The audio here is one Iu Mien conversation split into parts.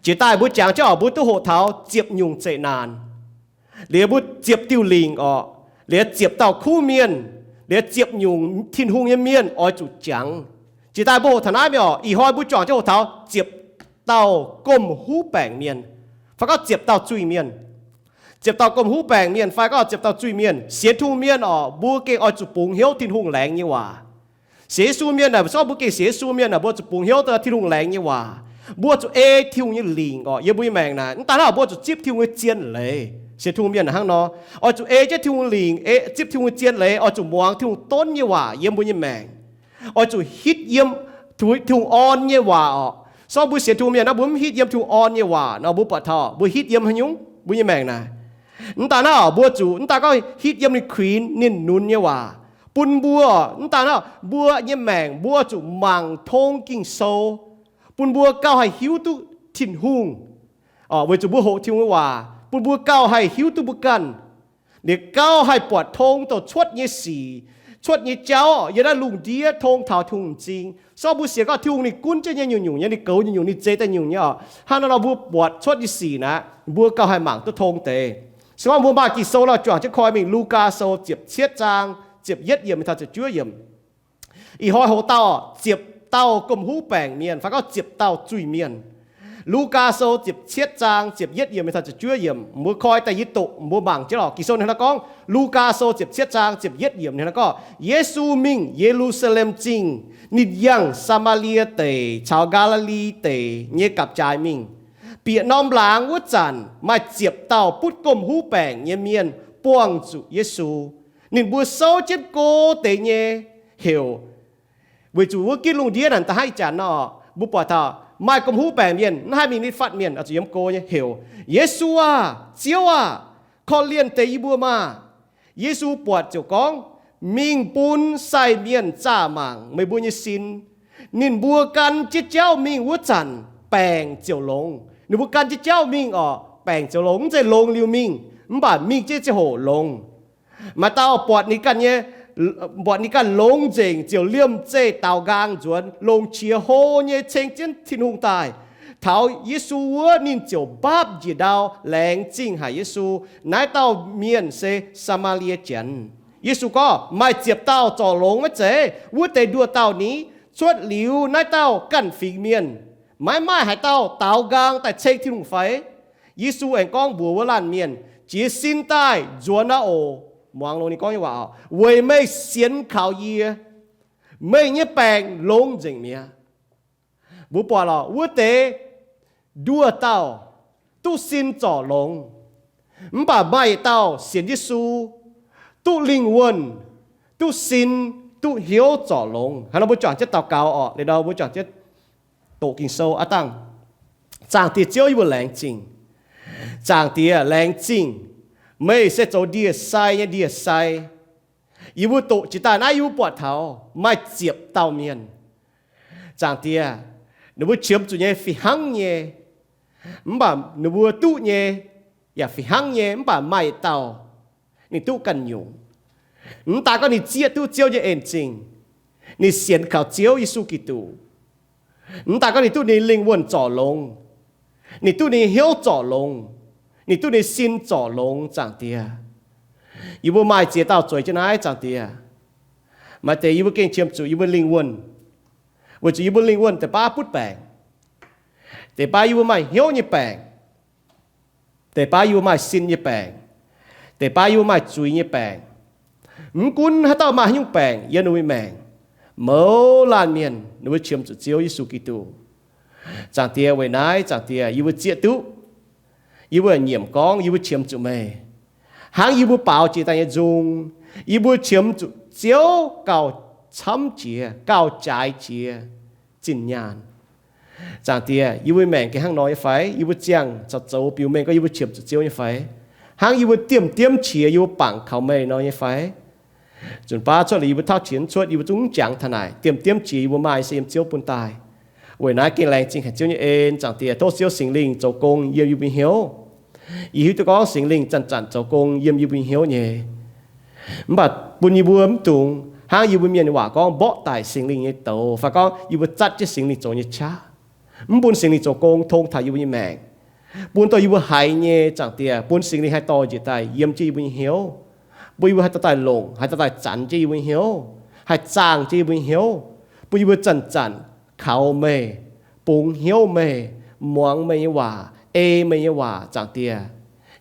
Jiex daaih mbuo jangx jienv oc, mbuo duqv hoqc taux ziepc nyungc zeqc naanc, liuz mbuo ziepc diuh lingc oc, liuz ziepc dauh kuv mienh, liuz ziepc nyungc Tin-Hungh nyei mienh oix zuqc jangx. Jiex daaih mbuo hoqc taux naaiv mienh oc, ih hnoi mbuo juangc jienv hoqc taux ziepc dauh gomh huv baengc mienh, fai gorngv ziepc dauh zuiz-mienh. Ziepc dauh gomh huv baengc mienh fai gorngv ziepc dauh zuiz-mienh, sienx Tin-Hungh mienh oc, mbuo gengh oix zuqc bungx hnyouv Tin-Hungh laengz nyei waac. Sienx Yesu mienh naaic, sortv mbuo gengh sienx Yesu mienh naaic, mbuo zuqc bungx hnyouv Tin-Hungh laengz nyei waac. Mbuo zuqc ei Tin-Hungh nyei lingc oc yiem mbuo nyei maengc naaic. Mv daan hnangv, mbuo zuqc zipv Tin-Hungh nyei zien leiz. Sienx Tin-Hungh mienh hnangv nor, oix zuqc ei jienv Tin-Hungh lingc, zipv Tin-Hungh nyei zien leiz, oix zuqc muangx Tin-Hungh donv nyei waac yiem mbuo nyei maengc. Oix zuqc hitv yiem Tin-Hungh orn nyei waac oc. Sortv mbuo sienx Tin-Hungh mienh naaic, mbuo mv hitv yiem Tin-Hungh orn nyei waac nor, mbuo buatc taux mbuo hitv yiem haaix nyungc mbuo nyei maengc naaic. Mv daan hnangv, mbuo zuqc mv daan gorngv hitv yiem ninh kuinx ninh nunz nyei waac bun mbuo. Mv daan hnangv, mbuo nyei maengc mbuo zuqc mangc tong Ging-Sou, bun mbuo gauh haih hiuv duqv Tin-Hungh. Weic zuqc mbuo hoqc Tin-Hungh nyei waac bun mbuo gauh haih hiuv duqv mbuo ganh, liuz gauh haih buatc tong douc cuotv nyei sic, cuotv nyei jauv yiem naaiv lungh ndiev tong taux Tin-Hungh m'zing. Sortv mbuo sienx gorngv Tin-Hungh ninh gunv jienv nyei nyungc-nyungc nyei, ninh goux nyungc-nyungc, ninh zeix daaih nyungc nyei oc. Hnangv naaiv nor mbuo buatc cuotv nyei sic naaic, mbuo gauh haih mangc duqv tong deix. Se gorngv mbuo maaih Ging-Sou nor, juangc jienv koi mingh Lugaa Sou ziepc cietv zaang ziepc yietv yiemc taux ziepc juov yiemc. Ih hnoi hoqc dauh ziepc dauh gomh huv baengc mienh fai gorngv ziepc dauh zuiz-mienh. Lugaa Sou ziepc cietv zaang ziepc yietv yiemc taux ziepc juov yiemc, mbuo koi da'yietv doqc mbuo mangc jienv oc. Ging-Sou ninh hnangv nor gorngv, Lugaa Sou ziepc cietv zaang ziepc yietv yiemc ninh hnangv nor gorngv, Yesu mingh Ye^lu^saa^lem Zingh, ninh yangh Saa^maa^lie Deic caux Gaa^li^li Deic nyei gapv-jaaix mingh. Bieqc norm laangz wuov zanc, maaih ziepc dauh butv gomh huv baengc nyei mienh buangh zuqc Yesu. Ninh mbuo souv jienv go deix nyei heuc. Weic zuqc wuov gitv lungh ndiev naaic da'haiv ih zanc nor, mbuo buatc taux maaih gomh huv baengc mienh mv haih mingh nitv fatv mienh, oix zuqc yiem go nyei heuc, Yesu aah! Ziouv aah! Korv-lienh deix yie mbuo maah! Yesu buatc ziouc gorngv, Mingh bun sai mienh zaah mangc meih mbuo nyei sin. Ninh mbuo gan jienv jauv mingh wuov zanc, baengc ziouc longx. Ninh mbuo gan jienv jauv mingh oc, baengc ziouc longx. Mv zeiz longx liuz mingh, mv baac mingh jienv ziangh hoc longx. Maaih dauh buatc ninh ganh nyei, buatc ninh ganh longx nzengc ziouc liemh zeih daaux nqaang nzuonx, longc qiex hlo nyei ceng jienv Tin-Hungh daaih. Taux Yesu wuov ninh ziouc mbaapv njiec ndau laengz zingh haic Yesu. Naaiv dauh mienh se Saa^maa^lie Janx. Yesu gorngv, Maaih ziepc dauh zorc longx maiv zeiz? Wuov deix nduoh dauh ni? Cuotv liuz naaiv dauh ganh fingx mienh, maiv maaih haaix dauh daaux nqaang daaih ceng Tin-Hungh fai? Yesu aengx gorngv mbuox wuov laanh mienh, Jiez sin daaih nzuonx aqv oc. Muangx longx ninh gorngv nyei waac, Weic meih sienx kaux yie, meih nyei baengc longx nzengc mi'aqv. Mbuo buatc lorqc, wuov deix nduoh dauh duqv sin zorc longx, mv baac maaih yietc dauh sienx Yesu duqv lingh wuonh, duqv sin, duqv hnyouv zorc longx. Hnangv nor mbuo juangc jienv daux gaux orqc. Liuz nor mbuo juangc jienv doqc Ging-Sou aqv dangh. Zaangc Diex Ziouv, yie mbuo laengz zingh. Zaangc Diex, laengz zingh. Meih se zoux ndie-sai nyei Ndie-sai. Yie mbuo doqc jiex daaih naaiv, yie mbuo buatc taux maaih ziepc dauh mienh. Zaangc Diex, ninh mbuo qiemx zuqc nyei fih hnangv nyei, mv baac ninh mbuo duqv nyei yaac fih hnangv nyei, mv baac maaih yietc dauh ninh duqv ganh nyungc. Mv daaih gorngv ninh zieqv duqv Ziouv nyei en-zingh, ninh sienx kaux Ziouv Yesu Giduc. Mv daaih gorngv ninh duqv ninh lingh wuonh zorc longx, ninh duqv ninh hnyouv zorc longx, ninh duqv ninh sin zorc longx. Zaangc Diex, yie mbuo maaih ziex dauh zueiz jienv naaiv. Zaangc Diex, maaih deix yie mbuo gengh qiemx zuqc yie mbuo lingh wuonh, weic zuqc yie mbuo lingh wuonh deix baav butv baengc, deix baav yie mbuo maaih hnyouv nyei baengc, deix baav yie mbuo maaih sin nyei baengc, deix baav yie mbuo maaih zuiz nyei baengc. Mv gunv haaix dauh maaih haaix nyungc baengc yiem ninh mbuo maengc, mouz laanh mienh ninh mbuo qiemx zuqc Ziouv Yesu Giduc. Zaangc Diex, weic naaiv, Zaangc Diex, yie mbuo zieqv duqv, yie mbuo nyiemc gorngv yie mbuo qiemx zuqc meih, hnangv yie mbuo baaux jiex daaih nyei nzung. Yie mbuo qiemx zuqc Ziouv gauh camv jiex, gauh jaaix jiex zinh nyaanh. Zaangc Diex, yie mbuo maengc gengh hnangv nor nyei fai? Yie mbuo ziangh caux zoux biux mengh gorngv yie mbuo qiemx zuqc Ziouv nyei fai? Hnangv yie mbuo diemv diemv qiex yie mbuo bangc kaux meih nor nyei fai? Nzunc baav cuotv liuz yie mbuo tauv qiex cuotv, yie mbuo zungv mv jangx taux naaic. Diemv diemv qiex yie mbuo maaih se yiem Ziouv bun daaih. Weic naaiv gengh laengz zingh haic Ziouv nyei en. Zaangc Diex, tov Ziouv Singx Lingh zoux gong yiem yie mbuo nyei hnyouv. Yie hiuv duqv gorngv Singx Lingh zanc-zanc zoux gong yiem yie mbuo nyei hnyouv nyei. Mv baac bun yie mbuo mv dungx hnangv yie mbuo mienh waac gorngv mborqv daic Singx Lingh nyei douz, fai gorngv yie mbuo zatv jienv Singx Lingh zoux nyei qaqv. Mv bun Singx Lingh zoux gong tong taux yie mbuo nyei maengc, bun dongh yie mbuo haiz nyei, Zaangc Diex, bun Singx Lingh haih dorh njiec daaih yiem jienv yie mbuo nyei hnyouv, bun yie mbuo haih dorh daaih longc, haih dorh daaih zanc jienv yie mbuo nyei hnyouv, haih zaangh jienv yie mbuo nyei hnyouv, bun yie mbuo zanc-zanc kaux meih, bungx hnyouv meih, muangx meih nyei waac, ei meih nyei waac, Zaangc Diex.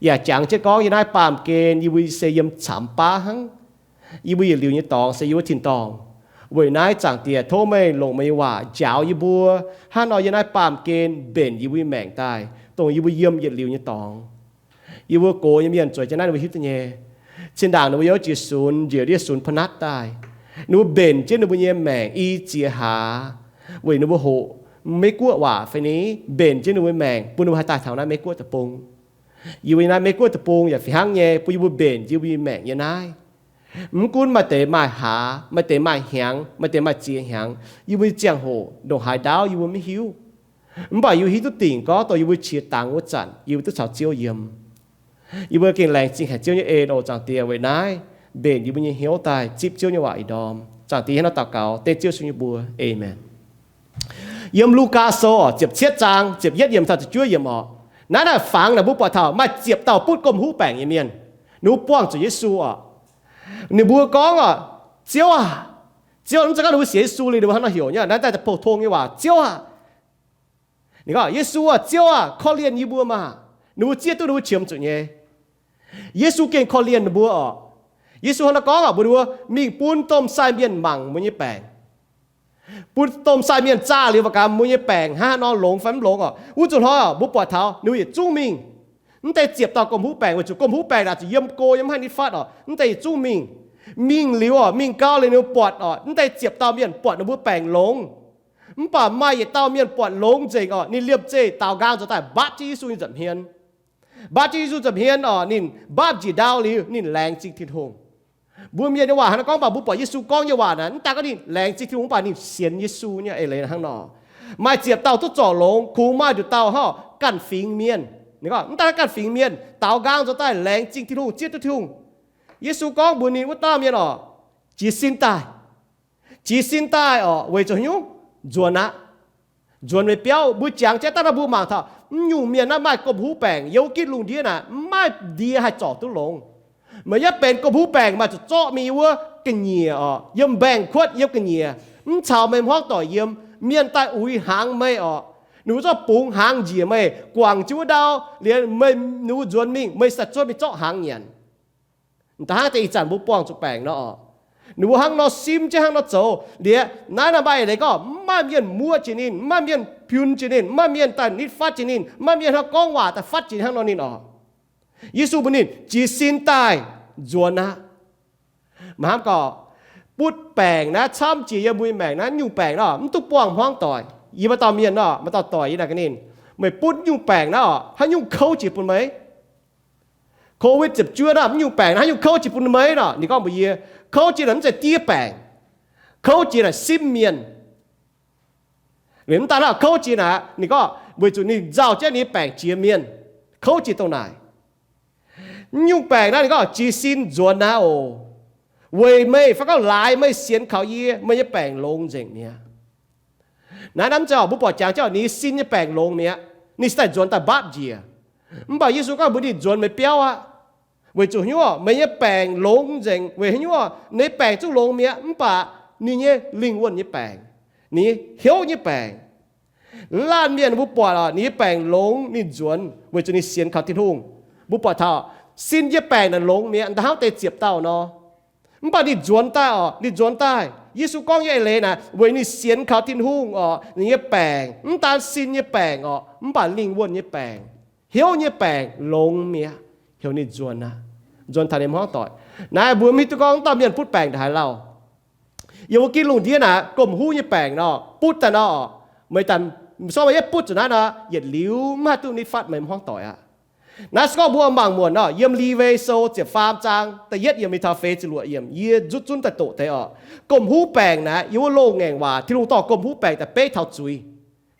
Yaac jangx jienv gorngv yiem naaiv baamh gen yie mbuo se yiem camx baav hnangv. Yie mbuo yietc liuz nyei dorngx se yie mbuo tin-dorngh. Weic naaiv, Zaangc Diex, tov meih longc meih nyei waac njaaux yie mbuo hnangv nor yiem naaiv baamh gen mbenc yie mbuo nyei maengc daaih, dongh yie mbuo yiem yietc liuz nyei dorngx. Yie mbuo gox nyei mienh zueiz jienv naaiv ninh mbuo hiuv duqv nyei. Cin-ndaangc ninh mbuo yiem jiex sunx, njiec ndiev sunx pa'natv daaih, ninh mbuo mbenc jienv ninh mbuo nyei maengc i ziex hlaax, weic ninh mbuo hoqc Meiv-Guoqv waac fai ni, mbenc jienv ninh mbuo maengc bun ninh mbuo haih daaih taux naaiv Meiv-Guoqv deic-bung. Yie mbuo yiem naaiv Meiv-Guoqv deic-bung yaac fih hnangv nyei, bun yie mbuo mbenc yie mbuo nyei maengc yiem naaiv. Mv gunv maaih deix maaih hlaax, maaih deix maaih hnyangx, maaih deix maaih ziex hnyangx, yie mbuo nyei ziangh hoc ndongc haaix ndaauv yie mbuo maiv hiuv. Mv baac yie mbuo hiuv duqv dingc gorngv dongh yie mbuo qiex dangx wuov zanc yie mbuo duqv caux Ziouv yiem. Yie mbuo gengh laengz zingh haic Ziouv nyei en oc, Zaangc Diex, weic naaiv mbenc yie mbuo nyei hnyouv daaih zipv Ziouv nyei waac ih ndorm. Zaangc Diex, hnangv naaiv daux gaux dengv Ziouv Yesu nyei mbuox, aamen. Yiem Lugaa Sou ziepc cietv zaang ziepc yietv yiemc taux ziepc juov yiemc oc. Naaiv naaic fangx naaic mbuo buatc taux maaih ziepc dauh butv gomh huv baengc nyei mienh, ninh mbuo buangh zuqc Yesu oc. Ninh mbuo gorngv oc, Ziouv aah! Ziouv, mv zeiz gorngv ninh mbuo sienx Yesu liuz ninh mbuo hnangv nor heuc nyei, naaiv daaih pou-tong nyei waac, Ziouv aah! Ninh gorngv, Yesu aah, Ziouv aah, korv-lienh yie mbuo maah! Ninh mbuo zieqv duqv ninh mbuo qiemx zuqc nyei. Yesu gengh korv-lienh ninh mbuo oc. Yesu hnangv naaiv gorngv oc, mbuox ninh mbuo, mingh bun domh sai mienh mangc mbuo nyei baengc. Bun domh sai mienh zaah liuz mangc gaax mbuo nyei baengc hnangv haaix nor, longx fai mv longx oc. Wuov zuqc hnoi oc, mbuo buatc taux ninh mbuo yietc zungv mingh. Mv deix ziepc dauh gomh huv baengc, weic zuqc gomh huv baengc naaic zuqc yiem go yiem maiv haih nitv fatv oc. Mv deix yietc zungv mingh. Mingh liuz oc, mingh gau liuz ninh mbuo buatc oc, mv deix ziepc dauh mienh buatc ninh mbuo baengc longx. Mv baac maaih yietc dauh mienh buatc longx nzengc oc, ninh liemh zeih daaux nqaang nzuonx daaih mbaapv jienv Yesu nyei nza'hmien. Mbaapv jienv Yesu nza'hmien oc, ninh mbaapv njiec ndau liuz ninh laengz zingh Tin-Hungh. Mbuo mienh nyei waac hnangv naaiv gorngv, mv baac mbuo buatc Yesu gorngv nyei waac naaic, mv daaih gorngv ninh laengz zingh Tin-Hungh, mv baac ninh sienx Yesu nyei eix leiz hnangv nor. Maaih ziepc dauh duqv zorc longx, kungx maaih nduqc dauh hnangv ganh fingx mienh. Ninh gorngv mv daaih ganh fingx mienh, daaux nqaang nzuonx daaih laengz zingh Tin-Hungh, zieqv duqv Tin-Hungh. Yesu gorngv mbuox ninh wuov dauh mienh oc, jiez sin daaih. Jiez sin daaih oc, weic zuqc haaix nyungc? Nzuonx aqv. Nzuonx meih biauv. Mbuo jangx jienv daaih nor mbuo mangc taux mv nyungc mienh naaiv maaih gomh huv baengc yiem wuov gitv lungh ndiev naaic, mv maaih ndie haih zorc duqv longx. Meih yaac benx gomh huv baengc maaih zuqc zorqv mingh yiem wuov ga'nyiec oc, yiem mbaengx-kuotv, yiem ga'nyiec, mv caux meih hmuangv doic yiem. Mienh daaih uix hnaangx meih oc. Ninh mbuo zorqv bungx hnaangx njiec meih, guangc jienv wuov ndau liuz meih, ninh mbuo nzuonx mingh, meih sai cuotv mingh zorqv hnaangx nyanc. Da'hnangv deix ih zanc mbuo buangh zuqc baengc nor oc, ninh mbuo hnangv nor simv jienv hnangv nor zoux. Liuz naaiv naaiv maaih eix leiz gorngv mv maaih mienh muoqv jiex ninh, mv maaih mienh piunx jiex ninh, mv maaih mienh daaih nitv fatv jiex ninh, mv maaih mienh hnangv gorngv waac daaih fatv jiex hnangv nor ninh oc. Yesu mbuox ninh, jiez sin daaih, nzuonx aqv. Maaih hnamv gorqv, butv baengc naaiv camv jiex yiem mbuo nyei maengc naaiv, nyungc baengc naaiv mv duqv buangh hmuangv doic. Yie maaih dauh mienh nor, maaih dauh doic yie naaic gaax ninh, meih butv nyungc baengc naaiv oc, haaix nyungc kouv jiex bun meih? Covid ziepc juov naaiv, mv nyungc baengc naaiv haaix nyungc kouv jiex bun meih nor? Ninh gorngv mbuox yie, kouv jiex naaic mv zeiz diev baengc. Kouv jiex naaic simv mienh. Liuz mv daaih naaiv kouv jiex naaic, ninh gorngv weic zuqc ninh nzauh jienv ninh nyei baengc jiex mienh. Kouv jiex dongh naaic. Mv nyungc baengc naaiv ninh gorngv jiez sin nzuonx aqv oc. Weic meih fai gorngv laaix meih sienx kaux yie, meih nyei baengc longx nzengc mi'aqv. Naaiv, naaiv mv zeiz oc, mbuo buatc jangx jienv oc, ninh nyei sin nyei baengc longx mi'aqv. Ninh se daaih nzuonx daaih mbaapv njiec. Mv baac Yesu gorngv mbuox ninh nzuonx meih biauv aqv. Weic zuqc haaix nyungc oc, meih nyei baengc longx nzengc. Weic haaix nyungc oc, ninh nyei baengc zungv longx mi'aqv, mv baac ninh nyei lingh wuonh nyei baengc, ninh nyei hnyouv nyei baengc, laanh mienh mbuo buatc oc, ninh nyei baengc longx, ninh nzuonx weic zuqc ninh sienx kaux Tin-Hungh. Mbuo buatc taux sin nyei baengc naaic longx mi'aqv, da'hnangv deix ziepc dauh nor. Mv baac ninh nzuonx daaih oc, ninh nzuonx daaih. Yesu gorngv nyei eix leiz naaic weic ninh sienx kaux Tin-Hungh oc, ninh nyei baengc, mv daan sin nyei baengc oc, mv baac lingh wuonh nyei baengc, hnyouv nyei baengc longx mi'aqv, heuc ninh nzuonx aqv. Nzuonx taux ninh hmuangv doic. Naaiv mbuo mv hiuv duqv gorngv dauh mienh butv baengc ndaaih haaix lauh. Yiem wuov gitv lungh ndiev naaic, gomh huv nyei baengc nor, butv daaih nor, meih daaih, sor meih yietv butv zuqc naaiv nor, yietc liuz mv haih duqv nitv fatv meih hmuangv doic aqv. Naaiv se gorngv mbuo mangc muonc nor, yiem Liwe Sou ziepc faam zaang da'yietv yiemc mingh taux feix ziepc luoqc yiemc, yie nzutv zunv daaih doqc deix oc. Gomh huv baengc naaic, yiem wuov loz-ngaengc waac Tin-Hungh dorh gomh huv baengc daaih beiv taux zuiz.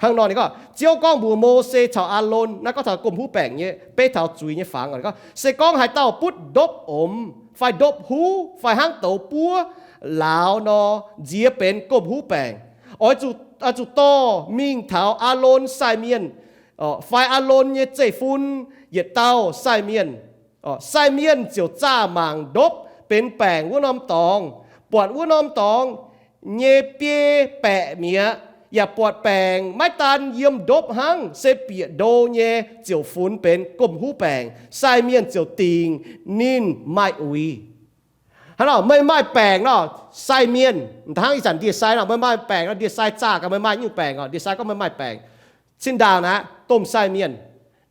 Hnangv nor ninh gorngv, Ziouv gorngv mbuox Mose caux Aalon, naaiv gorngv taux gomh huv baengc nyei, beiv taux zuiz nyei fangx. Ninh gorngv, se gorngv haaix dauh butv ndopv omx fai ndopv huv fai hnangv douz buov lauz nor, nziex benx gomh huv baengc. Oix zuqc oix zuqc dorh mingh taux Aalon sai mienh, fai Aalon nyei zeiv-fun yietc dauh sai mienh. Sai mienh ziouc zaah mangc ndopv benx baengc wuov norm dorngx, buatc wuov norm dorngx nyei biei baeqc mi'aqv, yaac buatc baengc maiv daan yiem ndopv hnangv, se bieqc ndo nyei ziouc funx benx gomh huv baengc. Sai mienh ziouc dingc ninh maaih uix. Hnangv nor meih maaih baengc nor, sai mienh, hnangv ih zanc ndie-sai nor, meih maaih baengc nor, ndie-sai zaah gaax meih maaih nyungc baengc oc, ndie-sai gorngv meih maaih baengc, cin-ndaangc naaiv domh sai mienh,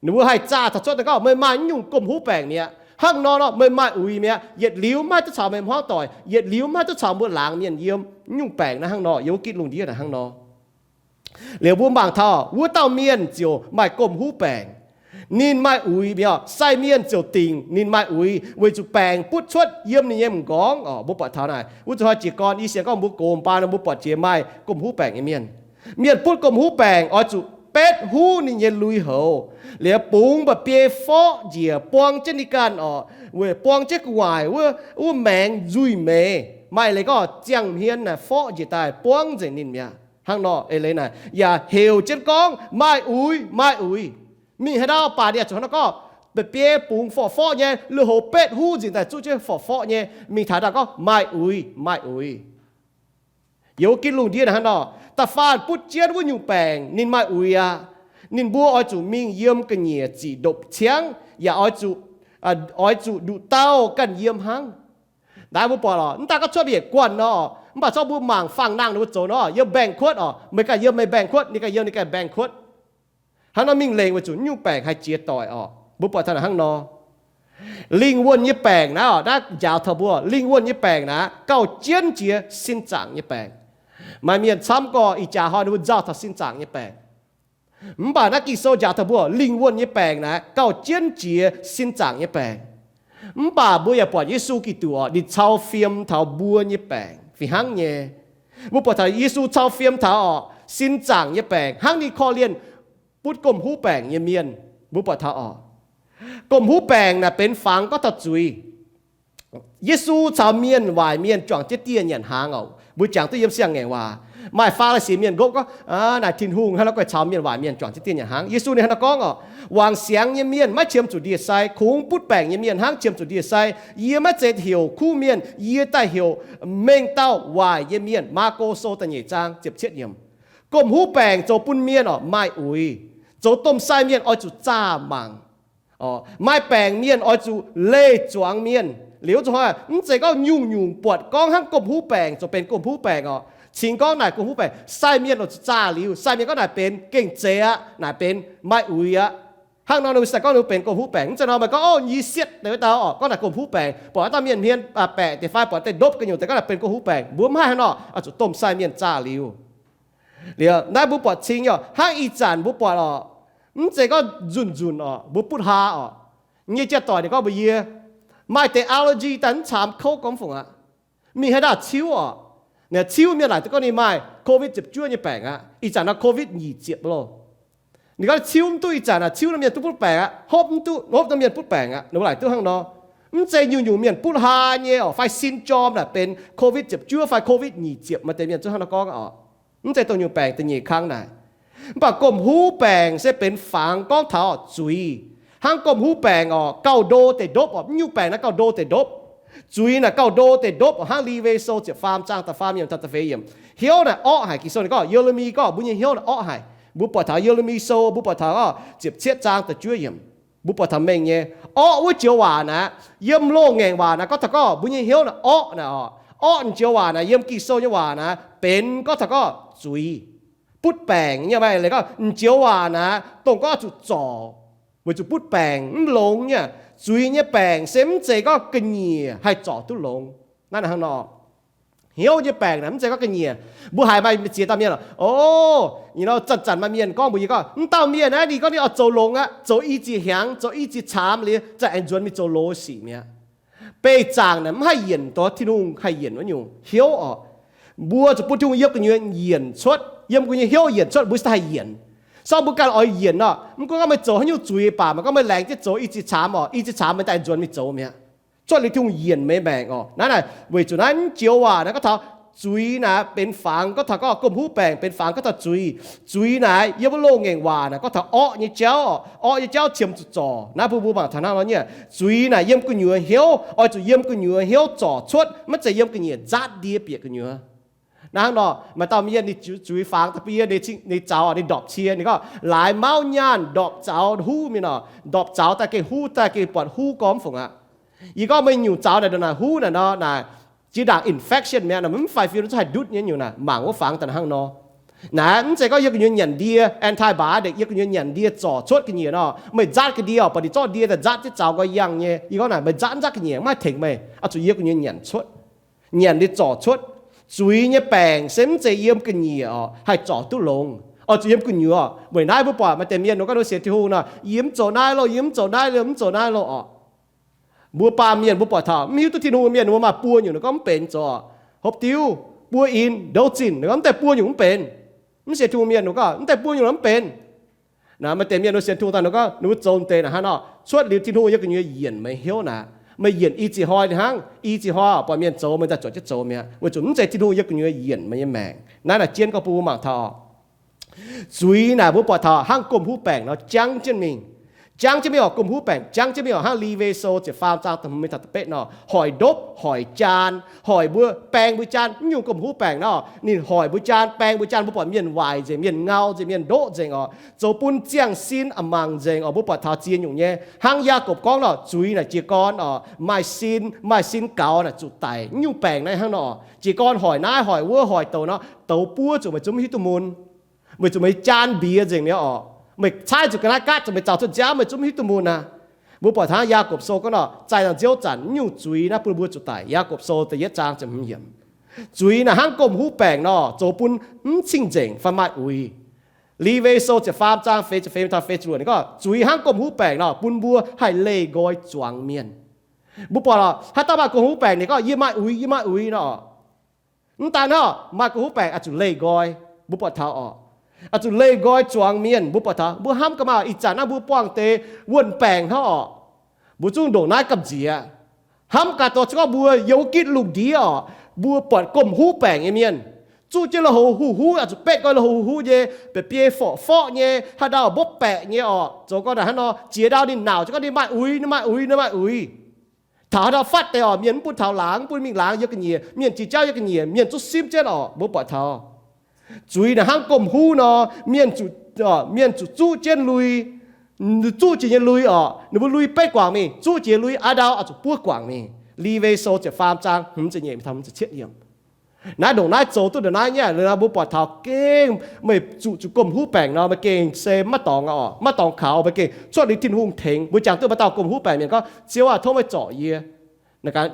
ninh mbuo haih zaah taux cuotv daaih gorngv meih maaih nyungc gomh huv baengc mi'aqv. Hnangv nor nor meih maaih uix mi'aqv. Yietc liuz maiv haih duqv caux meih hmuangv doic, yietc liuz maiv haih duqv caux mbuo laangz mienh yiem. Nyungc baengc naaiv hnangv nor, yiem wuov gitv lungh ndiev naaiv hnangv nor. Liuz mbuo mangc taux wuov dauh mienh ziouc maaih gomh huv baengc. Ninh maaih uix mi'aqv. Sai mienh ziouc dingc ninh maaih uix weic zuqc baengc butv cuotv yiem ninh nyei m'nqorngv oc. Mbuo buatc taux naaic, wuov zuqc hnoi jiez gorn i sienx gorngv mbuo gox mbaan nor mbuo buatc jiex maaih gomh huv baengc nyei mienh. Mienh butv gomh huv baengc oix zuqc betv huv ninh nyei lui-houx, liuz bungx mba'biei forqv njiec buang jienv ninh ganh oc, weic buang jienv gu'nguaaic wuov, wuov maengx nzuih meix. Maaih leiz gorngv ziangh hmien naaic forqv njiec daaih buangv nzengc ninh mi'aqv. Hnangv nor eix leiz naaic yaac heuc jienv gorngv maaih uix, maaih uix. Mingh haaix ndau baac ninh yaac zuqc hnangv nor gorngv, mba'biei bungx forqv-forqv nyei, lui-houx betv huv nzengc daaih zuqv jienv forqv-forqv nyei. Mingh taux ndau gorngv maaih uix, maaih uix. Yiem wuov gitv lungh ndiev naaiv hnangv nor, da'faanh butv jienv wuov nyungc baengc ninh maaih uix aqv. Ninh mbuo oix zuqc mingh yiem ga'nyiec ziqc ndopv-ciangv yaac oix zuqc, oix zuqc nduqc dauh ganh yiem hnangv. Naaiv mbuo buatc oc, mv daaih gorngv cuotv yietc guanh nor, mv baac zorqv mbuo mangc fangx-nangh ninh mbuo zoux nor, yiem mbaengx-kuotv oc, meih ganh yiem meih mbaengx-kuotv, ninh ganh yiem ninh ganh mbaengx-kuotv. Hnangv nor mingh lengc weic zuqc nyungc baengc haih jiex doic oc. Mbuo buatc taux naaic hnangv nor. Lingh wuonh nyei baengc naaiv oc, naaiv njaaux taux mbuo lingh wuonh nyei baengc naaiv gauh jienv jiex sin zaangc nyei baengc. Maaih mienh camv gorx ih jaax hnoi ninh mbuo nzauh taux sin zaangc nyei baengc. Mv baac naaiv Ging-Sou njaaux taux mbuo lingh wuonh nyei baengc naaiv gauh jienv jiex sin zaangc nyei baengc. Mv baac mbuo yaac buatc Yesu Giduc oc, ninh cau fiem taux mbuo nyei baengc fih hnangv nyei. Mbuo buatc taux Yesu cau fiem taux oc sin zaangc nyei baengc hnangv ninh korv-lienh butv gomh huv baengc nyei mienh. Mbuo buatc taux oc, gomh huv baengc naaic benx fangx gorngv taux zuiz. Yesu caux mienh waaic mienh juangc jienv dieh nyanc hnaangx oc. Mbuo jangx duqv yiem Siang-Ngaengc Waac, maaih Faa^li^si mienh nqopv gorngv, naaic Tin-Hungh hnangv naaiv guei caux mienh waaic mienh juangc jienv dieh nyanc hnaangx. Yesu ninh hnangv naaiv gorngv oc, wangc siangx nyei mienh maiv qiemx zuqc ndie-sai, kungx butv baengc nyei mienh hnangv qiemx zuqc ndie-sai. Yie maiv zeiz heuc kuv mienh, yie daaih heuc mengh dauh waaic nyei mienh. Maako Sou da'nyeic zaang ziepc cietv yiemc. Gomh huv baengc zoux bun mienh oc maaih uix. Zoux domh sai mienh oix zuqc zaah mangc. Maaih baengc mienh oix zuqc leih zuangx mienh. Liuz zuqc hnoi mv zeiz gorngv nyungc-nyungc buatc gorngv hnangv gomh huv baengc zoux benx gomh huv baengc oc. Cingx gorngv naaic gomh huv baengc, sai mienh oix zuqc zaah liuz, sai mienh gorngv naaic benx gengh zeiz aqv, naaic benx maaih uix aqv. Hnangv nor ninh mbuo se gorngv ninh mbuo benx gomh huv baengc. Mv zeiz nor meih gorngv, Ov, yie sietv deix wuov dauh oc, gorngv naaic gomh huv baengc, buatc wuov dauh mienh hmien baeqc deix fai buatc deix ndopv gu'nyuoz deix gorngv naaic benx gomh huv baengc. Mbuo mv haih hnangv nor, oix zuqc domh sai mienh zaah liuz. Liuz naaiv mbuo buatc cing nyei oc, hnangv ih zanc mbuo buatc oc, mv zeiz gorngv nzunc nzunc oc mbuo butv haa oc. Nyei jiex doic ninh gorngv mbuox yie, maaih deix allergy daaih mv caamx kouv gormx fungc aqv. Mingh haaix ndaauh ciuv oc, ciuv mienh laaic duqv gorngv ninh maaih COVID ziepc juov nyei baengc aqv. Ih zanc naaiv COVID nyic ziepc loh. Ninh gorngv ciuv mv duqv, ih zanc naaic ciuv norm mienh duqv butv baengc aqv, hopv mv duqv, hopv norm mienh butv baengc aqv. Ninh mbuo laaic duqv hnangv nor. Mv zeiz nyungc-nyungc mienh butv haa nyei oc, fai sin jorm naaic benx COVID ziepc juov fai COVID nyic ziepc, maaih deix mienh zungv hnangv nor gorngv oc. Mv zeiz dongh nyungc baengc da'nyeic kang naaic. Mv baac gomh huv baengc se benx fangx gorngv taux zuiz. Hnangv gomh huv baengc oc, gauh ndo deix ndopv oc. Mv nyungc baengc naaiv gauh ndo deix ndopv. Zuiz naaic gauh ndo deix ndopv oc. Hnangv Liwe Sou ziepc faam zaang da'faam yiemc taux da'feix yiemc. Hnyouv naaic orqv haic. Ging-Sou ninh gorngv, Ye^le^mi gorngv mbuo nyei hnyouv naaic orqv haic. Mbuo buatc taux Ye^le^mi Sou, mbuo buatc taux ziepc cietv zaang da'juov yiemc. Mbuo buatc taux mengh nyei. Orqv wuov joux waac naaiv, yiem loz-ngaengc waac naaiv gorngv taux gorngv mbuo nyei hnyouv naaiv orqv naaiv oc. Orqv joux waac naaiv yiem Ging-Sou nyei waac naaiv benx gorngv taux gorngv zuiz, butv baengc nyei. Maaih leiz gorngv joux waac naaiv dongh gorngv zuqc zorc, weic zuqc butv baengc mv longx nyei. Zuiz nyei baengc se mv zeiz gorngv ga'nyiec haih zorc duqv longx. Naaiv hnangv nor, hnyouv nyei baengc naaiv mv zeiz gorngv ga'nyiec. Mbuo haiz maaih ziex dauh mienh oc, o, zanc-zanc maaih mienh gorngv mbuox yie gorngv, mv dauh mienh naaiv ninh gorngv ninh oix zoux longx aqv, zoux i ziex hnyangx, zoux i ziex caamx liuz, za'gengh aengx nzuonx mingh zoux loz sic mi'aqv. Beih zaangc naaic mv haih yienc dongh Tin-Hungh haih yienc wuov nyungc hnyouv oc. Mbuo zuqc bun Tin-Hungh yiem gu'nyuoz yienc cuotv, yiem gu'nyuoz hnyouv yienc cuotv, mbuo se haih yienc. Sorng mbuo ganh oix yienc nor, mv gunv gorngv meih zoux haaix nyungc zuiz baac, meih gorngv meih laengz jienv zoux i ziex caamx oc, i ziex caamx meih daaih nzuonx mingh zoux mi'aqv. Cuotv liuz Tin-Hungh yienc meih maengc oc. Naaiv naaic weic zuqc naaiv joux waac naaiv gorngv taux Zuiz naaic benx fangx, gorngv taux gorngv gomh huv baengc benx fangx gorngv taux zuiz. Zuiz naaic yiem wuov loz-ngaengc waac naaic gorngv taux orqv nyei jauv, orqv nyei jauv qiemx zuqc zorc. Naaiv mbuo mbuo mangc taux hnangv nor nyei. Zuiz naaic yiem gu'nyuoz hnyouv, oix zuqc yiem gu'nyuoz hnyouv zorc cuotv, maiv zeiz yiem ga'nyiec nzaatv ndie bieqc gu'nyuoz. Naaiv hnangv nor, maaih dauh mienh ninh zuiz fangx daaih bun yie, ninh zaux ninh ndorpc cie, ninh gorngv laaix mauv nyaanh ndorpc zaux huv mingh nor, ndorpc zaux daaih gengh huv, daaih gengh buatc huv gormx fungc aqv. Yie gorngv meih nyungc zaux naaic ndongc naaic huv naaic nor naaic, jiex ndaangc infection mi'aqv, mv fai fiou zungv haih ndutv nyei nyungc naaic, mangc wuov fangx daaih hnangv nor. Naaiv mv zeiz gorngv yiem gu'nyuoz nyanc ndie, antibiotic, yiem gu'nyuoz nyanc ndie zorc cuotv ga'nyiec nor, meih nzaatv ga'ndie oc, baac ninh zorqv ndie daaih nzaatv jienv zaux nqoi yangh nyei. Yie gorngv naaic meih nzaatv nzaatv ga'nyiec maiv haih tengx meih, oix zuqc yiem gu'nyuoz nyanc cuotv, nyanc ndie zorc cuotv. Zuiz nyei baengc se mv zeiz yiem ga'nyiec oc haih zorc duqv longx, oix zuqc yiem gu'nyuoz oc. Weic naaiv mbuo buatc maaih deix mienh nor gorngv ninh sienx Tin-Hungh nor, yie mv zoux naaiv loh, yie mv zoux naaiv loh, mv zoux naaiv loh oc. Mbuo baamh mienh mbuo buatc taux mv hiuv duqv Tin-Hungh mienh mbuo maaih buo nyungc nor gorngv mv benx zoux oc. Hopv diuv, buo in, ndouv zinh, nor gorngv mv deix buo nyungc mv benx. Mv sienx Tin-Hungh mienh nor gorngv mv deix buo nyungc nor mv benx. Naaiv maaih deix mienh nor sienx Tin-Hungh daaih nor gorngv ninh mbuo zoux deix naaic hnangv nor, cuotv liuz Tin-Hungh yiem gu'nyuoz yienc meih hnyouv naaic, meih yienc i ziex hnoi hnangv, i ziex hnoi buatc mienh zoux meih daaih zuotc jienv zoux mi'aqv, weic zuqc mv zeiz Tin-Hungh yiem gu'nyuoz yienc meih nyei maengc. Naaiv naaic jienv gorngv bun mbuo mangc taux zuiz naaic mbuo buatc taux hnangv gomh huv baengc nor jangv jienv mingh. Jangv jienv mingh oc, gomh huv baengc jangv jienv mingh oc. Hnangv Lewi Sou ziepc faam zaang da'hmz mingh taux da'betv nor, hoic ndopv, hoic jaan, hoic mbuo baeng mbuo jaan. Mv nyungc gomh huv baengc nor, ninh hoic mbuo jaan, baeng mbuo jaan, mbuo buatc mienh waaic nzengc, mienh ngau nzengc, mienh ndoqv nzengc oc, zoux bun ziangh sin a'mangc nzengc oc. Mbuo buatc taux ziex nyungc nyei. Hnangv Yaagorpc gorngv nor, zuiz naaic jiez gorn oc, maaih sin, maaih sin gaux naaic zuqc daic. Mv nyungc baengc naaiv hnangv nor, jiez gorn hoic naaiv hoic wuov hoic douc nor, douz buov zuqc meih zungv mv hiuv duqv mun. Weic zuqc meih jaan mbiex nzengc mi'aqv oc. Meih caaiv zuqc ga'naaiv gaatv zuqc meih zaux cuotv nziaamv meih zungv mv hiuv duqv mun aqv. Mbuo buatc hnangv Yaagorpc Sou gorngv nor, zaih nzauh nziouv zanc mv nyungc zuiz naaiv bun mbuo zuqc daic. Yaagorpc Sou da'yietv zaang ziepc hmz yiemc. Zuiz naaic hnangv gomh huv baengc nor, zoux bun mv cing-nzengc fai maaih uix. Lewi Sou ziepc faam zaang feix ziepc feix taux feix ziepc luoqc ninh gorngv zuiz hnangv gomh huv baengc nor, bun mbuo haih leih nqoi zuangx mienh. Mbuo buatc oc, haaix dauh maaih gomh huv baengc ninh gorngv yie maaih uix, yie maaih uix nor. Mv daan hnangv, maaih gomh huv baengc oix zuqc leih nqoi. Mbuo buatc taux oc, oix zuqc leih nqoi zuangx mienh. Mbuo buatc taux mbuo hnamv gaax maah, ih zanc naaiv mbuo buangh deix wuonh baengc hnangv oc, mbuo zungv ndongc naaiv gamh nziex. Hnamv gaax doh, se gorngv mbuo yiem wuov gitv lungh ndiev oc, mbuo buatc gomh huv baengc nyei mienh, zuqv jienv lui-houx huv-huv, oix zuqc betv nqoi lui-houx huv-huv nyei, biei biei forqv forqv nyei, haaix ndau mbopv baeqc nyei oc, zoux gau naaic hnangv nor, ziex ndau ninh nauc jienv gorngv ninh maaih uix, ninh maaih uix, ninh maaih uix. Taux haaix ndau fatv deix oc, mienh mv bun taux laangz, mv bun mingh laangz yiem ga'nyiec, mienh jiex jauv yiem ga'nyiec, mienh zungv simv jienv oc. Mbuo buatc taux zuiz naaic hnangv gomh huv nor, mienh zuqc, mienh zuqc zuqv jienv lui, zuqv jiex nyei lui oc, ninh mbuo lui betv guangc mingh, zuqv jiex lui aav ndau oix zuqc buov guangc mingh. Lewi Sou ziepc faam zaang hmz ziepc nyeic taux hmz ziepc cietv yiemc. Naaiv ndongc naaiv zoux duqv ndongc naaiv nyei. Mbuo buatc taux gengh meih zuqc zuqc gomh huv baengc nor, meih gengh se maiv dorngx oc, maiv dorngx kaux, meih gengh cuotv liuz Tin-Hungh tengx. Mbuo jangx duqv maaih dauh gomh huv baengc mienh gorngv, Ziouv aah, tov meih zorc yie.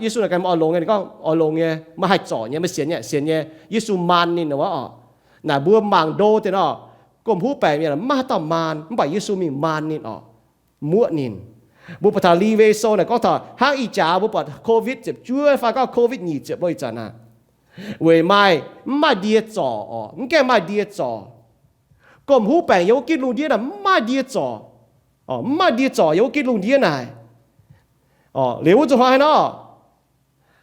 Yesu naaic ganh oix longx nyei, ninh gorngv oix longx nyei, meih haih zorc nyei, meih sienx nyei, sienx nyei. Yesu maan ninh wuov oc. Naaic mbuo mangc ndo deix nor, gomh huv baengc mienh maiv maaih haaix dauh maan, mv baac Yesu mingh maan ninh oc, muoqv ninh. Mbuo buatc taux Lewi Sou naaic gorngv taux hnangv ih jaax mbuo buatc COVID ziepc juov fai gorngv COVID nyic ziepc lo ih zanc naaic, weic maaih, mv maaih ndie zorc oc, mv gaengh maaih ndie zorc. Gomh huv baengc yiem wuov gitv lungh ndiev naaic mv maaih ndie zorc, mv maaih ndie zorc yiem wuov gitv lungh ndiev naaic. Liuz wuov zuqc hnoi haaix nor,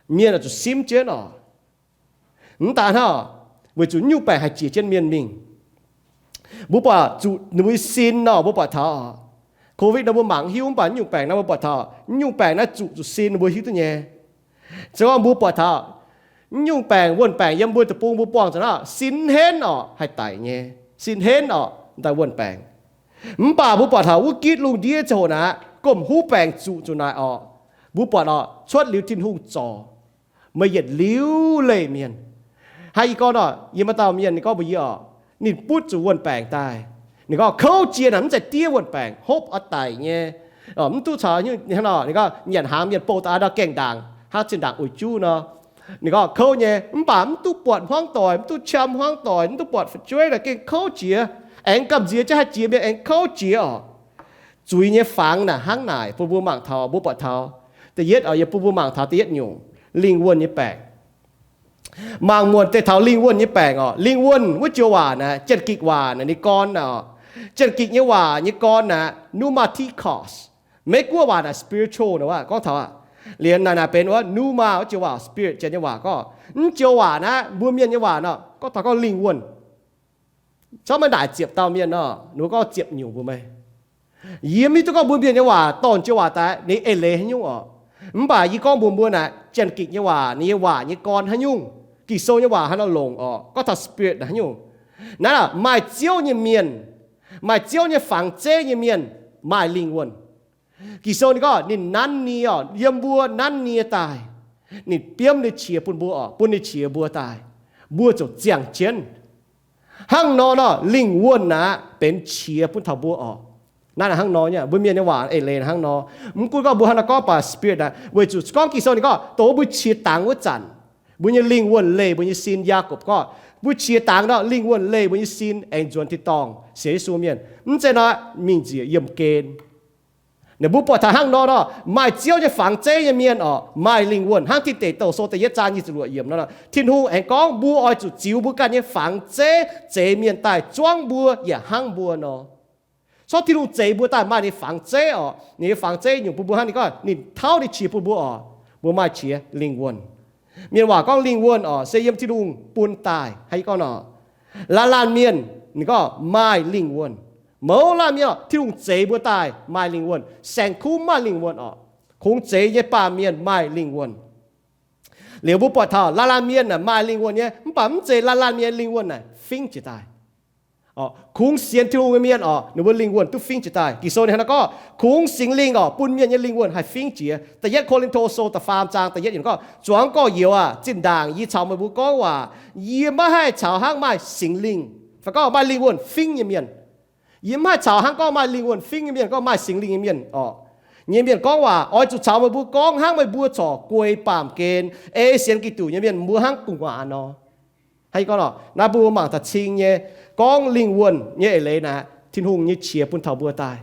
mienh oix zuqc simv jienv oc. Mv daan hnangv, weic zuqc nyungc baengc haih jiex jienv mienh mingh. Mbuo buatc zuqc ninh mbuo sin nor, mbuo buatc taux COVID nor mbuo mangc mv hiuv, mv baac nyungc baengc naaiv mbuo buatc taux, nyungc baengc naaiv zuqc zuqc sin mbuo hiuv duqv nyei. Se gorngv mbuo buatc taux nyungc baengc, wuonh baengc yiem mbuo deic-bung mbuo buangh zuqc naaiv sin henv oc, haih daic nyei, sin henv oc, daaih wuonh baengc. Mv baac mbuo buatc taux wuov gitv lungh ndiev ziangh hoc naaic, gomh huv baengc zuqc zuqc naaic oc. Mbuo buatc oc, cuotv liuz Tin-Hungh zorc, meih yietc liuz leih mienh. Hnangv yie gorngv nor, yie maaih dauh mienh ninh gorngv mbuox yie oc, ninh butv zuqc wuonh baengc daaih. Ninh gorngv kouv jiex naaic mv zeiz diev wuonh baengc, hopv oix daic nyei. Mv duqv caux, ninh gorngv nyanc hnaangx mienh bouh daaih ndau gaengh ndaangc, hnangv zinh ndaangc uix juv nor. Ninh gorngv kouv nyei, mv baac mv duqv buatc hmuangv doic, mv duqv qam hmuangv doic, mv duqv buatc fu'jueiv naaic gengh kouv jiex, aengx gamh nziex jienv haih jiex mienh aengx kouv jiex oc. Zuiz nyei fangx naaic hnangv naaic bun mbuo mangc taux, mbuo buatc taux. Da'yietv oc, yie bun mbuo mangc taux da'yietv nyungc, lingh wuonh nyei baengc. Mangc muonc deix taux lingh wuonh nyei baengc oc. Lingh wuonh wuov joux waac naaic, Janx-Gikc waac naaic ninh gorn naaic oc. Janx-Gikc nyei waac nyei gorn naaic pneumatikos. Meiv-Guoqv waac naaic spiritual naaic, gorngv taux aqv. Liemh naaic naaic benx wuov pneu'ma wuov joux waac, spirit janx nyei waac gorngv. Mv joux waac naaiv mbuo mienh nyei waac nor, gorngv taux gorngv lingh wuonh. Corc maiv naaic ziepc dauh mienh nor, ninh mbuo gorngv ziepc nyungc mbuo meih. Yie mv hiuv duqv gorngv mbuo mienh nyei waac dorh joux waac daaih ninh eix leiz haaix nyungc orqc. Mv baac yie gorngv mbuox mbuo naaic, Janx-Gikc nyei waac, ninh nyei waac nyei gorn haaix nyungc, Ging-Sou nyei waac haaix nor longc orqc, gorngv taux spirit haaix nyungc. Naaiv maaih Ziouv nyei mienh, maaih Ziouv nyei fangx zeiv nyei mienh, maaih lingh wuonh. Ging-Sou ninh gorngv ninh nanv nie orqc, yiem mbuo nanv nie daaih. Ninh biomv ninh qiex bun mbuo orqc, bun ninh qiex mbuo daaih, mbuo ziouc ziangh jienv. Hnangv nor nor, lingh wuonh naaic benx qiex bun taux mbuo orqc. Naaiv hnangv nor nyei, mbuo mienh nyei waac eix leiz hnangv nor. Mv gunv gorngv mbuo hnangv naaiv gorngv baac spirit naaic, weic zuqc gorngv Ging-Sou ninh gorngv dongh mbuo qiex dangx wuov zanc, mbuo nyei lingh wuonh leih mbuo nyei sin. Yaagorpc gorngv mbuo qiex dangx nor, lingh wuonh leih mbuo nyei sin aengx nzuonx tin-dorngh sienx Yesu mienh. Mv zeiz nor, mingh njiec yiemh gen. Naaic mbuo buatc taux hnangv nor nor, maaih Ziouv nyei fangx zeiv nyei mienh orqc, maaih lingh wuonh. Hnangv Tin Deic Douh Sou da'yietv zaang nyic ziepc luoqc yiemc nor, Tin-Hungh aengx gorngv mbuo oix zuqc ziux mbuo ganh nyei fangx zeiv zeix mienh daaih zuangv mbuo yaac hnangv mbuo nor. Corc Tin-Hungh zeix mbuo daaih maaih ninh fangx zeiv orqc. Ninh nyei fangx zeiv nyungc bun mbuo hnangv, ninh gorngv ninh tauv ninh qiex bun mbuo orqc, mbuo maaih qiex, lingh wuonh. Mienh waac gorngv lingh wuonh orqc, se yiem Tin-Hungh bun daaih. Hnangv yie gorngv nor, laanh laanh mienh ninh gorngv maaih lingh wuonh. Mouz laanh mienh orqc, Tin-Hungh zeix mbuo daaih maaih lingh wuonh. Saeng-kuv maaih lingh wuonh orqc. Kungx zeix nyei baamh mienh maaih lingh wuonh. Liuz mbuo buatc taux laanh laanh mienh naaic maaih lingh wuonh nyei, mv baac mv zeiz laanh laanh mienh lingh wuonh naaic fingv jiez daaih. Kungx sienx Tin-Hungh nyei mienh orqc, ninh mbuo lingh wuonh duqv fingv jiez daaih. Ging-Sou ninh hnangv naaiv gorngv, kungx Singx Lingh orqc, bun mienh nyei lingh wuonh haih fingv jiez. Da'yietv Ko^lin^to Sou da'faam zaang da'yietv yiemc gorngv, zuangx gorx-youz aah, zinh ndaangc yie caux meih mbuo gorngv waac, yie maiv haih caux hnangv maaih Singx Lingh, fai gorngv maaih lingh wuonh fingv nyei mienh. Yie mv haih caux hnangv gorngv maaih lingh wuonh fingv nyei mienh, gorngv maaih Singx Lingh nyei mienh orqc, nyei mienh gorngv waac. Oix zuqc caux meih mbuo gorngv hnangv meih mbuo corc guei baamh gen, ei sienx Giduc nyei mienh mbuo hnangv gu'nguaaz nor. Hnangv yie gorngv nor, naaiv mbuo mangc taux cing nyei, gorngv lingh wuonh nyei eix leiz naaic, Tin-Hungh nyei qiex bun taux mbuo daaih.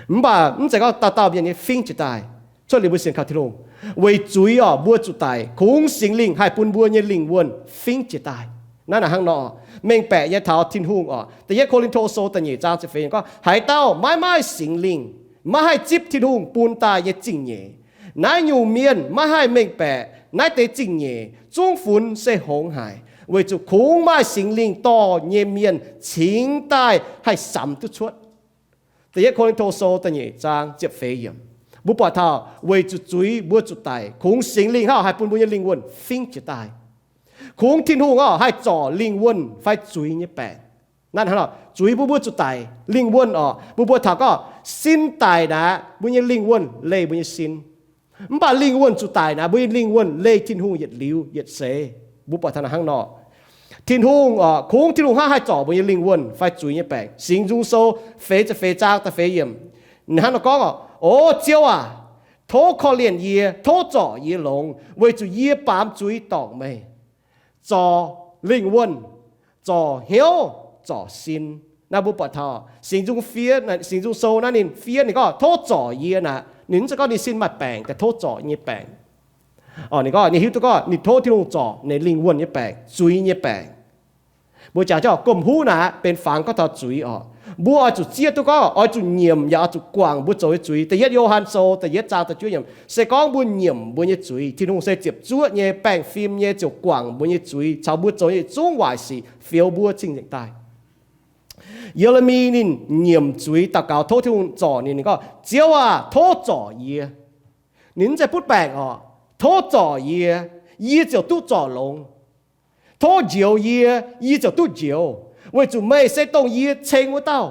Mv baac mv zeiz gorngv dauh dauh mienh nyei fingv jiez daaih. Cuotv liuz mbuo sienx kaux Tin-Hungh, weic zuiz orqc, mbuo zuqc daic, kungx Singx Lingh haih bun mbuo nyei lingh wuonh fingv jiez daaih. Naaiv naaic hnangv nor, mengh baeqc nyei taux Tin-Hungh orqc. Da'yietv Ko^lin^to Sou da'nyeic zaang ziepc feix gorngv, haaix dauh maiv maaih Singx Lingh, maiv haih zipv Tin-Hungh bun daaih nyei zingh nyeic. Naaiv nyungc mienh maiv haih mengh baeqc naaiv deix zingh nyeic zungv funx se hngongx haic, weic zuqc kungx maaih Singx Lingh dorh nyei mienh cingx daaih haih samx duqv cuotv. Da'yietv Ko^lin^to Sou da'nyeic zaang ziepc feix yiemc. Mbuo buatc taux weic zuqc zuiz mbuo zuqc daic, kungx Singx Lingh hnangv haih bun mbuo nyei lingh wuonh fingv jiez daaih. Kungx Tin-Hungh orqc haih zorc lingh wuonh fai zuiz nyei baengc. Naaiv hnangv nor, zuiz bun mbuo zuqc daic, lingh wuonh orqc, mbuo mbuo taux gorngv sin daic naaic, mbuo nyei lingh wuonh leih mbuo nyei sin. Mv baac lingh wuonh zuqc daic naaic, mbuo nyei lingh wuonh leih Tin-Hungh yietc liuz yietc seix. Mbuo buatc taux naaic hnangv nor, Tin-Hungh orqc, kungx Tin-Hungh hnangv haih zorc mbuo nyei lingh wuonh fai zuiz nyei baengc. Singx Nzung Sou feix ziepc feix zaang da'feix yiemc, hnangv nor gorngv orqc, O Ziouv aac, tov korv-lienh yie, tov zorc yie longx, weic zuqc yie baamz zuiz dorngc meih, zorc lingh wuonh, zorc hnyouv, zorc sin. Naaiv mbuo buatc taux Singx Nzung fiev, Singx Nzung Sou naaiv ninh fiev ninh gorngv, Tov zorc yie naaic, ninh mv zeiz gorngv ninh sin maaih baengc, daaih tov zorc nyei baengc. Orqc, ninh gorngv ninh hiuv duqv gorngv ninh tov Tin-Hungh zorc ninh lingh wuonh nyei baengc, zuiz nyei baengc. Mbuo jangx jienv gomh huv naaic benx fangx gorngv taux zuiz orqc. Mbuo oix zuqc zieqv duqv gorngv oix zuqc nyiemc yaac oix zuqc guangc mbuo zoux nyei zuiz. Da'yietv Yo^han Sou da'yietv zaang da'juov yiemc se gorngv mbuo nyiemc mbuo nyei zuiz, Tin-Hungh se ziepc zuoqv nyei, baengh fim nyei, ziouc guangc mbuo nyei zuiz caux mbuo zoux nyei zungv waaic sic, fioux mbuo cing-nzengc daaih. Ye^le^mi ninh nyiemc zuiz daux gaux tov Tin-Hungh zorc ninh, ninh gorngv, Ziouv aah, tov zorc yie. Ninh mv zeiz butv baengc orqc. Tov zorc yie, yie ziouc duqv zorc longx. Tov njoux yie, yie ziouc duqv njoux, weic zuqc meih se dongh yie ceng wuov dauh.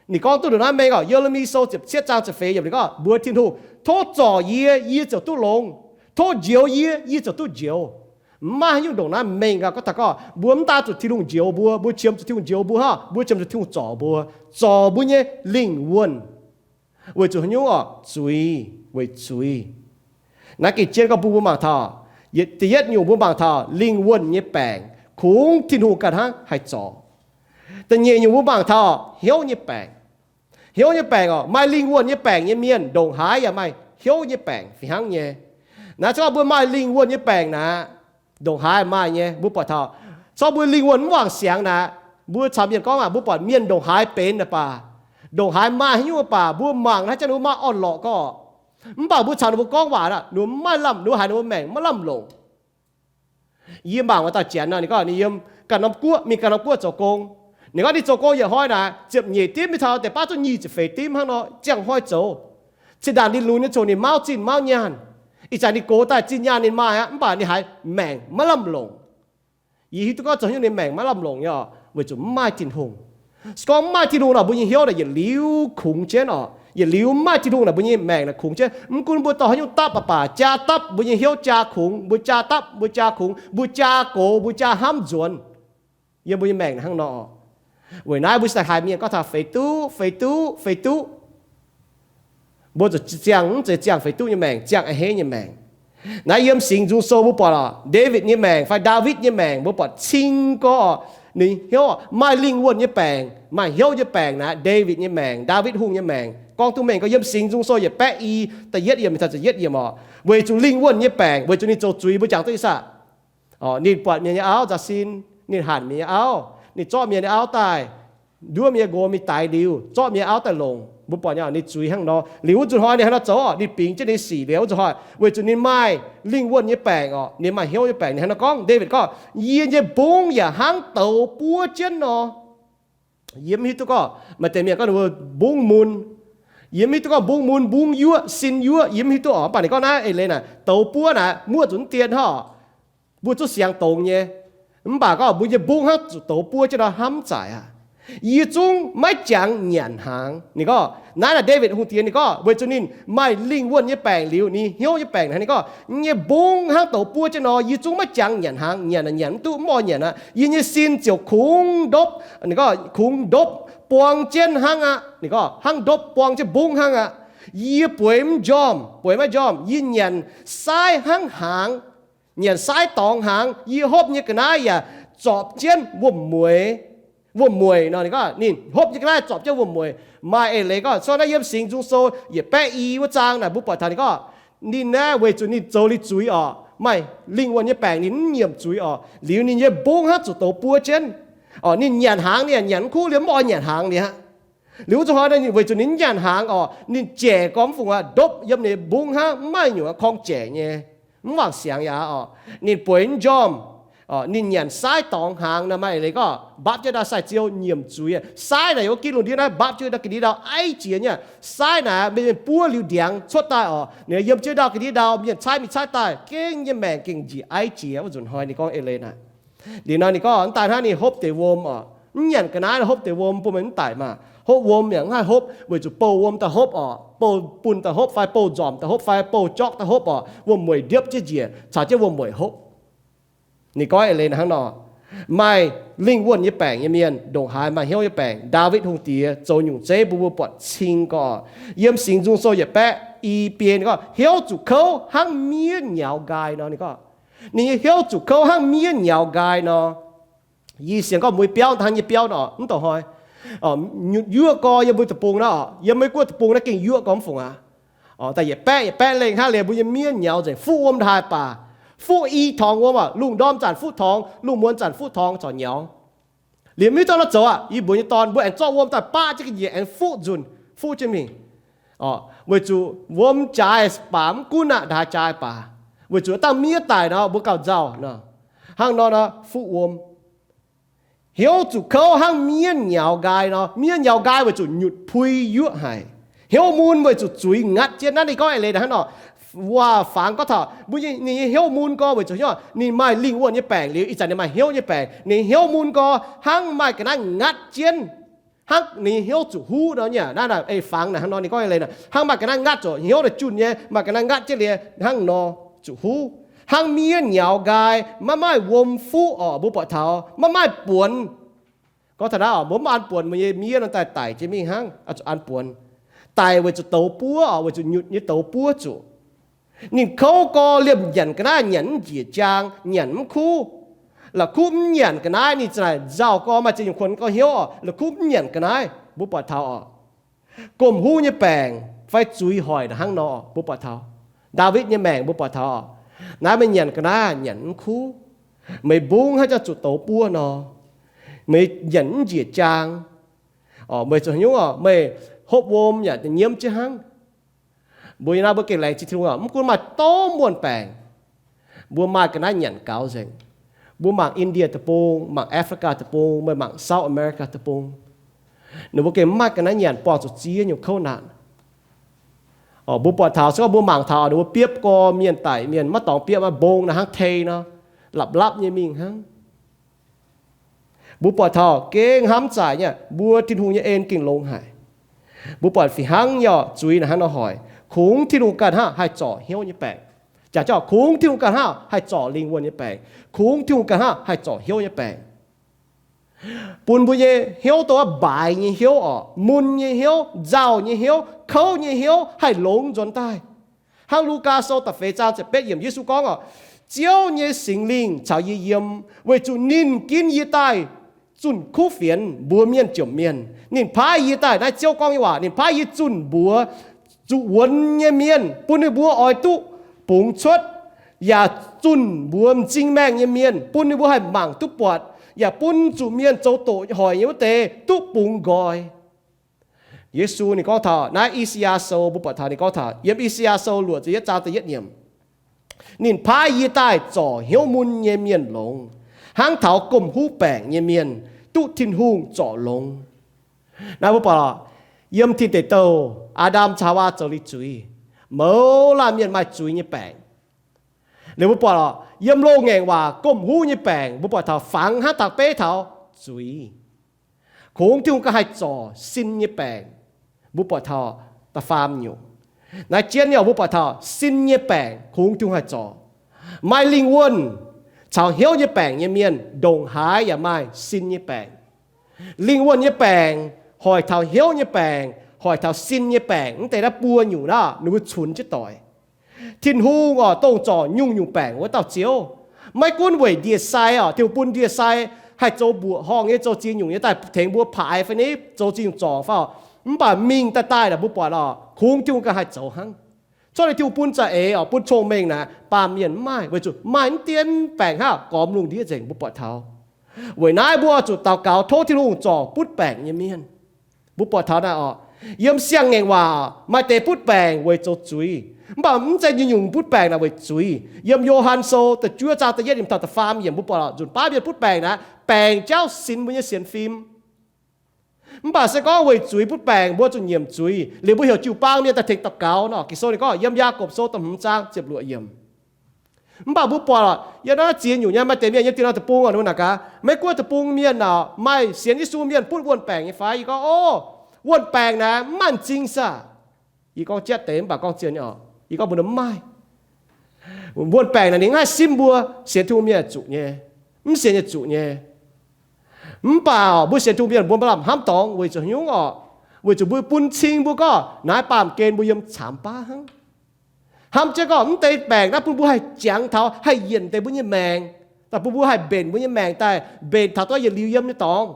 Ninh gorngv duqv ndongc naaiv mengh orqc. Ye^le^mi Sou ziepc cietv zaang ziepc feix yiemc ninh gorngv mbuox Tin-Hungh, Tov zorc yie, yie ziouc duqv longx. Tov njoux yie, yie ziouc duqv njoux. Mv maaih haaix nyungc ndongc naaiv mengh aqv. Gorngv taux gorngv mbuo mv daan zuqc Tin-Hungh njoux mbuo, mbuo qiemx zuqc Tin-Hungh njoux mbuo hnangv, mbuo qiemx zuqc Tin-Hungh zorc mbuo, zorc mbuo nyei lingh wuonh. Weic zuqc haaix nyungc orqc? Zuiz, weic zuiz. Naaiv gengh jienv gorngv bun mbuo mangc taux, da'yietv nyungc mbuo mangc taux lingh wuonh nyei baengc, kungx Tin-Hungh ganh hnangv haih zorc. Da'nyeic nyungc mbuo mangc taux hnyouv nyei baengc. Hnyouv nyei baengc orqc, maaih lingh wuonh nyei baengc nyei mienh ndongc haaix yaac maaih hnyouv nyei baengc fih hnangv nyei. Naaiv se gorngv mbuo maaih lingh wuonh nyei baengc naaic, ndongc haaix maaih nyei. Mbuo buatc taux corc mbuo lingh wuonh mv wangc siangx naaic, mbuo caux mienh gorngv aac, mbuo buatc mienh ndongc haaix benx naaic baac, ndongc haaix maaih haaix nyungc baac, mbuo mangc naaiv janx mbuo maaih orn-lorqc gorngv, Mv baac mbuo caux ninh mbuo gorngv waac aqv, ninh mbuo maiv lamh, ninh mbuo haiz ninh mbuo maengc maiv lamh longc. Yie mangc wuov dauh janx nor, ninh gorngv ninh yiem ganh norm guoqv, mingh ganh norm guoqv zoux gong. Ninh gorngv ninh zoux gong yietc hnoi naaic ziepc nyeic dimv, mingh taux deix baav zungv nyic ziepc feix dimv hnangv nor, ziangh hnoi zoux. Cin-ndaangc ninh lunx nyei ziangh hoc ninh mauv zinh mauv nyaanh. Ih zanc ninh gox daaih zinh nyaanh ninh maaih aqv, mv baac ninh haiz maengc maiv lamh longc. Yie hiuv duqv gorngv zoux haaix nyungc ninh maengc maiv lamh longc nyei oc, weic zuqc mv maaih Tin-Hungh. Se gorngv mv maaih Tin-Hungh nor, mbuo nyei hnyouv naaic yietc liuz kungx jienv oc. Yietc liuz mv maaih Tin-Hungh naaic, mbuo nyei maengc naaic kungx jienv. Mv gunv mbuo dorh haaix nyungc dapv mv baac, jaa dapv mbuo nyei hnyouv jaa kungx, mbuo jaa dapv, mbuo jaa kungx, mbuo jaa gox, mbuo jaa hnamv nzuonx. Yiem mbuo nyei maengc naaic hnangv nor. Weic naaiv mbuo cingx daaih haiz mienh gorngv taux feix duqv, feix duqv, feix duqv. Mbuo zuqc ziangh, mv zeiz ziangh feix duqv nyei maengc, ziangh a'hneiv nyei maengc. Naaiv yiem Singx Nzung Sou mbuo buatc oc, Ndaawitv nyei maengc fai Ndaawitv nyei maengc mbuo buatc cing gorx, ninh hnyouv maaih lingh wuonh nyei baengc, maaih hnyouv nyei baengc naaiv, Ndaawitv nyei maengc, Ndaawitv Hungh nyei maengc. Gorngv duqv mengh gorngv yiem Singx Nzung Sou yietc baeqv i da'yietv yiemc taux da'yietv yiemc oc, weic zuqc lingh wuonh nyei baengc, weic zuqc ninh zoux zuiz, mbuo jangx duqv ih saah. Ninh buatc mienh nyei auv nzauh sin, ninh hanc mienh nyei auv, ninh zorqv mienh nyei auv daaih, nduov mienh nqox mingh daix liuz, zorqv mienh nyei auv daaih longc. Mbuo buatc nyei, ninh zuiz hnangv nor. Liuz wuov nzunc hnoi ninh haaix nor zoux? Ninh bingx jienv ninh sic liuz wuov nzunc hnoi, weic zuqc ninh maaih lingh wuonh nyei baengc oc, ninh maaih hnyouv nyei baengc. Ninh hnangv nor gorngv, Ndaawitv gorngv, yie nyei mbungv yaac hnangv douz buov jienv nor. Yie mv hiuv duqv gorngv maaih deix mienh gorngv ninh mbuo mbungv mun. Yie mv hiuv duqv gorngv mbungv mun, mbungv yuoqv, sin yuoqv, yie mv hiuv duqv oc. Mv baac ninh gorngv naaiv eix leiz naaic, douz buov naaic, muoqv zuqc mv dien hnangv. Mbuo zuqc siangx dongz nyei. Mv baac gorngv mbuo nyei mbungv hnangv zuqc douz buov jienv nor, hnamv zaic aqv. Yie zungv maiv jangx nyanc hnaangx. Ninh gorngv naaiv naaic, Ndaawitv Hungh Diex ninh gorngv, weic zuqc ninh maaih lingh wuonh nyei baengc liuz, ninh hnyouv nyei baengc hnangv. Ninh gorngv, yie nyei mbungv hnangv douz buov jienv nor, yie zungv maiv jangx nyanc hnaangx. Nyanc, nyanc mv duqv, mv oix nyanc aqv. Yie nyei sin ziouc kungx ndopv, ninh gorngv kungx ndopv buang jienv hnangv aqv. Ninh gorngv hnangv ndopv buang jienv mbungv hnangv aqv. Yie bueix mv njormh, bueix maiv njormh. Yie nyanc saaiv hnangv hnaangx, nyanc saaiv dorngx hnaangx. Yie hopv nyei ga'naaiv yaac zorpc jienv wuom-mueic. Wuom-mueic nor, ninh gorngv ninh hopv nyei ga'naaiv zorpc jienv wuom-mueic. Maaih eix leiz gorngv, so naaiv yiem Singx Nzung Sou yietc baeqv i wuov zaang naaic mbuo buatc taux ninh gorngv, ninh naaiv weic zuqc ninh zoux liuz zuiz oc, maaih lingh wuonh nyei baengc, ninh mv nyiemc zuiz oc. Liuz ninh nyei mbungv hnangv zuqc douz buov jienv oc. Ninh nyanc hnaangx, ninh yaac nyanc mv kuv liuz, mv oix nyanc hnaangx liuz aqv. Liuz wuov zuqc hnoi, weic zuqc ninh mv nyanc hnaangx oc, ninh jaic gormx mv fungc aqv, ndopv yiem ninh mbungv hnangv, mv maaih nyungc korng jaic nyei, mv wangc siangx yaac oc. Ninh bueix mv njormh, ninh nyanc saaiv dorngx hnaangx nor, maaih eix leiz gorngv mbapv jienv ndau sai-ziou nyiemc zuiz. Saaiv naaic yiem wuov ginv lungh ndiev naaiv mbapv jienv ndau ga'ndiev ndau aiv jiex nyei. Saaiv naaic mienh buov liuz ndiangx cuotv daaih oc, ninh yiem jienv ndau ga'ndiev ndau, mienh caaiv mingh caaiv daaih, gengh nyei maengc gengh njiec aiv jiex. Wuov nzunc hnoi ninh gorngv eix leiz naaic. Liuz nor ninh gorngv mv daaih hnangv ninh hopv deix wuom oc, mv nyanc ga'naaiv hopv deix wuom bun meih mv daic maah. Hopv wuom yaac mv haih hopv weic zuqc bouh wuom daaih hopv oc, bouh bun daaih hopv fai bouh nzormc daaih hopv fai bouh jorqv daaih hopv oc, wuom-mueic ndiepv jienv njiec caux jienv wuom-mueic hopv. Ninh gorngv eix leiz hnangv nor. Maaih lingh wuonh nyei baengc nyei mienh ndongc haaix maaih hnyouv nyei baengc. Ndaawitv Hungh Diex zoux nyungc zeiv bun mbuo buatc cing gorx. Yiem Singx Nzung Sou yietc baeqv i biei ninh gorngv, hnyouv zuqc kouv hnangv miev nyaux nqaai nor. Ninh gorngv ninh nyei hnyouv zuqc kouv hnangv miev nyaux nqaai nor. Yie sienx gorngv mbuo biauv hnangv nyei biauv nor, mv dongh hnoi nyutc yuoqv gorx yiem mbuo deic-bung naaiv oc, yiem Meiv Guoqv deic-bung naaiv gengh yuoqv gorx mv fungc aqv. Daaih yietc baeqv yietc baeqv lengh hnangv liuz mbuo nyei miev nyaux nzengc, fuqv wuom haaix baac, fuqv i torngx wuom oc, lungh ndorm zanc fuqv torngx, lungh muonz zanc fuqv torngx corc nyaux. Liuz mv hiuv duqv naaiv zoux aqv, yie mbuox nyei dorn, mbuo aengx zorqv wuom daaih baqv jienv ga'nyiec aengx fuqv nzunc, fuqv jienv mingh. Weic zuqc wuom jaaix baac mv gunv aqv, ndaaix jaaix baac, weic zuqc dangh miev daic nor mbuo gauh nzauh nor. Hnangv nor nor fuqv wuom. Hnyouv zuqc kouv hnangv miev nyaux nqaai nor. Miev nyaux nqaai weic zuqc nyutc pui yuoqv haic. Hnyouv mun weic zuqc zuiz ngatv jienv. Naaiv ninh gorngv eix leiz hnangv nor. Waac-fangx gorngv taux mbuo ninh nyei hnyouv mun gorx weic zuqc hnyouv ninh maaih lingh wuonh nyei baengc liuz, ih zanc ninh maaih hnyouv nyei baengc, ninh hnyouv mun gorx hnangv maaih ga'naaiv ngatv jienv. Hnangv ninh nyei hnyouv zuqc huv nor nyei. Naaiv ei fangx naaic hnangv nor ninh gorngv eix leiz, hnangv maaih ga'naaiv ngatv zuqc hnyouv naaic junh nyei, maaih ga'naaiv ngatv jienv liuz hnangv nor zuqc huv. Hnangv miev nyaux nqaai maiv maaih wuom fuqv oc, mbuo buatc taux maiv maaih buonx. Gorngv taux naaiv oc, mbuo mv an buonx, mbuo nyei miev nor daaih daic jienv mingh hnangv, zuqc an buonx. Daic weic zuqc douz buov oc, weic zuqc nyutc nyei douz buov zuqc. Ninh kouv gorx liemh nyanc ga'naaiv nyanc mv njiec jaang, nyanc mv kuv. La'kuqv mv nyanc ga'naaiv ninh za'naaic nzauh gorx maaih ziex nyungc kuonx gorx hnyouv oc, la'kuqv mv nyanc ga'naaiv mbuo buatc taux oc. Gomh huv nyei baengc fai zuiz hoic hnangv nor mbuo buatc taux. Ndaawitv nyei maengc mbuo buatc taux oc. Naaiv meih nyanc ga'naaiv nyanc mv kuv. Meih mbungv hnangv jang zuqc douz buov nor. Meih nyanc mv njiec jaang. Meih zoux haaix nyungc oc, meih hopv wuom yaac nyiemv jienv hnangv. Mbuo yiem naaiv mbuo gengh laengz zingh Tin-Hungh oc. Mv gunv maaih dongh muonh baengc, mbuo maaih ga'naaiv nyanc gaux nzengc. Mbuo mangc India deic-bung, mangc Africa deic-bung, meih mangc South America deic-bung, ninh mbuo gengh maaih ga'naaiv nyanc buangh zuqc ziex nyungc kouv naanc. Mbuo buatc taux se gorngv mbuo mangc taux ninh mbuo biopv gorx mienh daic mienh, maiv dorngx biopv, maiv mbong naaiv hnangv tei nor, lapc lapv nyei mingh hnangv. Mbuo buatc taux gengh hnamv zaaic nyei, mbuo Tin-Hungh nyei en gengh longx haic. Mbuo buatc fih hnangv nyei oc, zuiz naaic hnangv nor hoic, kungx Tin-Hungh ganh hnangv haih zorc hnyouv nyei baengc. Jangx jienv oc, kungx Tin-Hungh ganh hnangv haih zorc lingh wuonh nyei baengc, kungx Tin-Hungh ganh hnangv haih zorc hnyouv nyei baengc, bun mbuo nyei hnyouv dongh mbaaix nyei hnyouv oc, mun nyei hnyouv, nzauh nyei hnyouv, kouv nyei hnyouv haih longx nzuonx daaih. Hnangv Lugaa Sou da'feix zaang ziepc betv yiemc Yesu gorngv oc, Ziouv nyei Singx Lingh caux yie yiem, weic zuqc ninh ginv yie daaih zunh kuv fienx mbuox mienh jomc mienh. Ninh paaiv yie daaih, naaiv Ziouv gorngv nyei waac, ninh paaiv yie zunh mbuox zuqc wuonx nyei mienh, bun ninh mbuo oix duqv bungx cuotv, yaac zunh mbuox m'zing maengh nyei mienh, bun ninh mbuo haih mangc duqv buatc, yaac bun zuqc mienh zoux doqc hoic nyei wuov deix duqv bungx nqoi. Yesu ninh gorngv taux naaiv I^saa^yaa Sou, mbuo buatc taux ninh gorngv taux yiem I^saa^yaa Sou luoqc ziepc yietv zaang da'yietv yiemc, Ninh paaiv yie daaih zorc hnyouv mun nyei mienh longx, hnangv taux gomh huv baengc nyei mienh duqv Tin-Hungh zorc longx. Naaiv mbuo buatc, yiem Tin Deic Douh, Aa^ndam caux Haawaa zoux liuz zuiz, mouz laanh mienh maaih zuiz nyei baengc. Liuz mbuo buatc, yiem loz-ngaengc waac gomh huv nyei baengc, mbuo buatc taux fangx hnangv dangh beiv taux zuiz. Kungx Tin-Hungh ganh haih zorc sin nyei baengc. Mbuo buatc taux da'faam nyungc. Naaiv jienv nyei mbuo buatc taux sin nyei baengc kungx Tin-Hungh haih zorc. Maaih lingh wuonh caux hnyouv nyei baengc nyei mienh ndongc haaix yaac maaih sin nyei baengc. Lingh wuonh nyei baengc hoic taux hnyouv nyei baengc, hoic taux sin nyei baengc, mv deix naaiv buo nyungc naaiv ninh mbuo cunx jienv doic. Tin-Hungh oc, dongh zorc nyungc-nyungc baengc wuov dauh Ziouv. Maiv gunv weic ndie-sai oc, Tin-Hungh bun ndie-sai haih zoux mbuoqc horngh nyei, zoux ziex nyungc nyei daaih tengx mbuo paaix fai ni zoux ziex nyungc zorngc fai oc, mv baac mingh daaih daaih naaic mbuo buatc oc, kungx Tin-Hungh ganh haih zoux hnangv. Cuotv liuz Tin-Hungh bun za'eix oc, bun cong-mengh naaic, baamh mienh mv maaih, weic zuqc maaih mv dien baengc hnangv gormx lungh ndiev nzengc, mbuo buatc taux. Weic naaiv mbuo oix zuqc daux gaux tov Tin-Hungh zorc butv baengc nyei mienh. Mbuo buatc taux naaiv oc, yiem siang-ngaengc waac maaih deix butv baengc weic zoux zuiz, mv baac mv zeiz nyungc-nyungc butv baengc naaic weic zuiz. Yiem Yo^han Sou da'juov zaang da'yietv yiemc taux da'faam yiemc mbuo buatc oc, nzunc baav mienh butv baengc naaic baengc jauv sinx mbuo nyei sienx fim. Mv baac se gorngv weic zuiz butv baengc, mbuo zuqc nyiemc zuiz liuz mbuo heuc jiu-baang mienh daaih tengx daux gaux nor. Ging-Sou ninh gorngv yiem Yaagorpc Sou da'hmz zaang ziepc luoqc yiemc. Mv baac mbuo buatc yiem naaiv ziex nyungc nyei maaih deix mienh yiem Tin-Hungh deic-bung oc, ninh mbuo naaic gaax, maiv gunv deic-bung mienh oc, maaih sienx Yesu mienh butv wuonh baengc nyei fai? Yie gorngv, o, wuonh baengc naaic mv maaih m'zing saah. Yie gorngv jatv deix mv baac gorngv zien nyei oc. Yie gorngv mbuo mv maaih. Wuonh baengc naaic ninh mv haih simv mbuo, sienx Tin-Hungh mienh zuqc nyei, mv sienx nyei zuqc nyei. Mv baac mbuo sienx Tin-Hungh mienh mbuo maiv lamh hnamv dorngx weic zuqc haaix nyungc oc? Weic zuqc mbuo bun cing mbuo gorngv naaiv baamh gen mbuo yiem caamx baav hnangv. Hnamv jienv gorngv mv deix baengc naaiv bun mbuo haih jangx taux, haih yienc deix mbuo nyei maengc, daaih bun mbuo haih mbenc mbuo nyei maengc daaih mbenc taux duqv yietc liuz yiem nyei dorngx.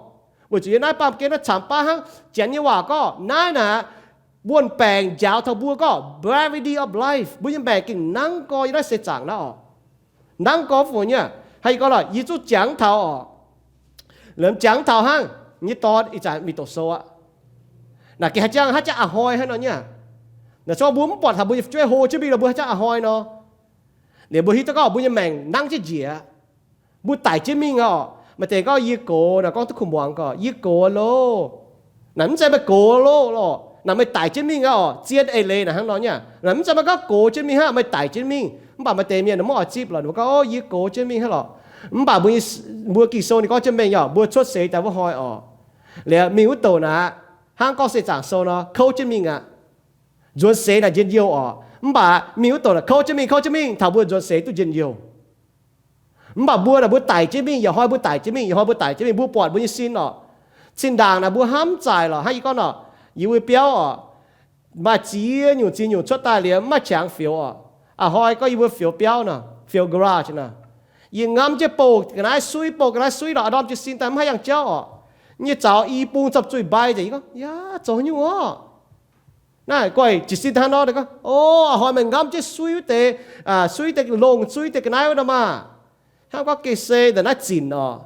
Weic zuqc yiem naaiv baamh gen naaiv caamx baav hnangv. Janx nyei waac gorngv naaiv naaic wuonh baengc njaaux taux mbuo gorngv brevity of life, mbuo nyei maengc gengh nangv gorx yiem naaiv seix zaangc naaiv oc. Nangv gorx fungx nyei. Hnangv yie gorngv lorqc, yie zungv jangx taux oc. Liemh jangx taux hnangv, nyei dorn ih zanc mingh doqc sou aqv. Naaic gengh haaix jangx, haaix jangx a'hnoi hnangv nor nyei. Naaic zorqv mbuo mv buatc taux mbuo nyei fu'jueiv hlo jienv mingh nor mbuo haaix jangx a'hnoi nor. Liemh mbuo hiuv duqv gorngv mbuo nyei maengc nangv jienv njiec aqv. Mbuo daic jienv mingh aqv oc. Maaih deix gorngv yie gox, naaic gorngv duqv kuh muangx gorqv, yie gox loh. Naaic mv zeiz meih gox loh lorqc. Naaic meih daic jienv mingh aqv oc. Zien eix leiz naaic hnangv nor nyei. Naaic mv zeiz meih gorngv gox jienv mingh hnangv, meih daic jienv mingh. Mv baac maaih deix mienh mv oix zipv lorqc, ninh mbuo gorngv, o, yie gox jienv mingh hnangv lorqc. Mv baac mbuo, mbuo Ging-Sou ninh gorngv jienv mengh oc, mbuo cuotv seix daaih wuov hnoi oc. Liemh mingh wuov douc naaic, hnangv gorngv seix zaangc sou nor, kouv jienv mingh aqv. Nzuonx seix naaic njien-youh oc. Mv baac mingh wuov douc naaic kouv jienv mingh, kouv jienv mingh, taux mbuo nzuonx seix duqv njien-youh. Mv baac mbuo naaic mbuo daic jienv mingh, yaac hnoi mbuo daic jienv mingh, yaac hnoi mbuo daic jienv mingh, mbuo buatc mbuo nyei sin oc. Cin-ndaangc naaic mbuo hnamv zaaic lorqc, hnangv yie gorngv nor, yie wuov biauv oc, maaih ziex nyungc ziex nyungc cuotv daaih liemh mv maaih qangx fioux oc. A'hnoi gorngv yie mbuo fioux biauv nor, fioux garage nor, yie ngamv jienv bouh ga'naaiv suiv, bouh ga'naaiv suiv lorqc, a'ndorm jiez sin daaih mv haih yangh jauv oc. Yie zaux i bung zopv zuiz mbai nzengc, yie gorngv, yaac zoux haaix nyungc oc? Naaiv goiv jiez sin hnangv nor, gorngv, o, a'hnoi meih ngamv jienv suiv wuov deix, suiv deix longh, suiv deix ga'naaiv wuov nor maah. Hnangv gorngv geh se ndongc naaiv zinc oc.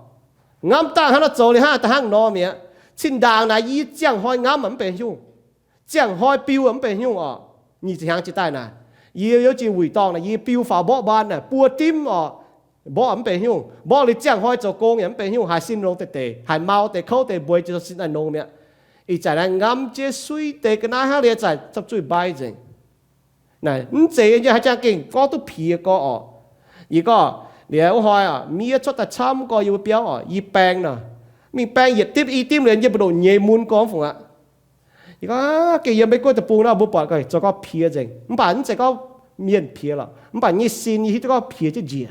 Ngamv dangh hnangv nor zoux liuz hnangv da'hnangv nor mi'aqv. Cin-ndaangc naaic yie ziangh hnoi ngamv mv benx haaix nyungc, ziangh hnoi biu mv benx haaix nyungc oc. Nyic ziepc hnyangx jiex daaih naaic, yie youz jiex wuic dorngh naaic, yie biu faaux mborqv mbaan naaic, buo dimv orqc. Mborqv mv benx nyungc, mborqv liuz ziangh hnoi zoux gong yaac mv benx nyungc, haaix sin longx deix deix, haaix mau deix kouv deix mbueix jiez sin daaih nongx mi'aqv. Ih zanc naaiv ngamv jienv suiv deix ga'naaiv hnangv, liuz zanc camv zuih mbai nzengc. Naaic mv zeiz nyei, haaix jangx gengh gorngv duqv piex gorx orqc. Yie gorngv liuz wuov hnoi orqc, miev cuotv daaih camv gorx yie mbuo biauv orqc, yie baeng nor, mingh baeng yietc dimv i dimv liuz yie mbu'ndongx nyeiz mun gorx fungc aqv. Yie gorngv gengh yiem Meiv Guoqv deic-bung nor mbuo buatc zoux gorx piex nzengc, mv baac mv zeiz gorngv mienh piex lorqc, mv baac nyei sin yie hiuv duqv gorngv piex jienv njiec.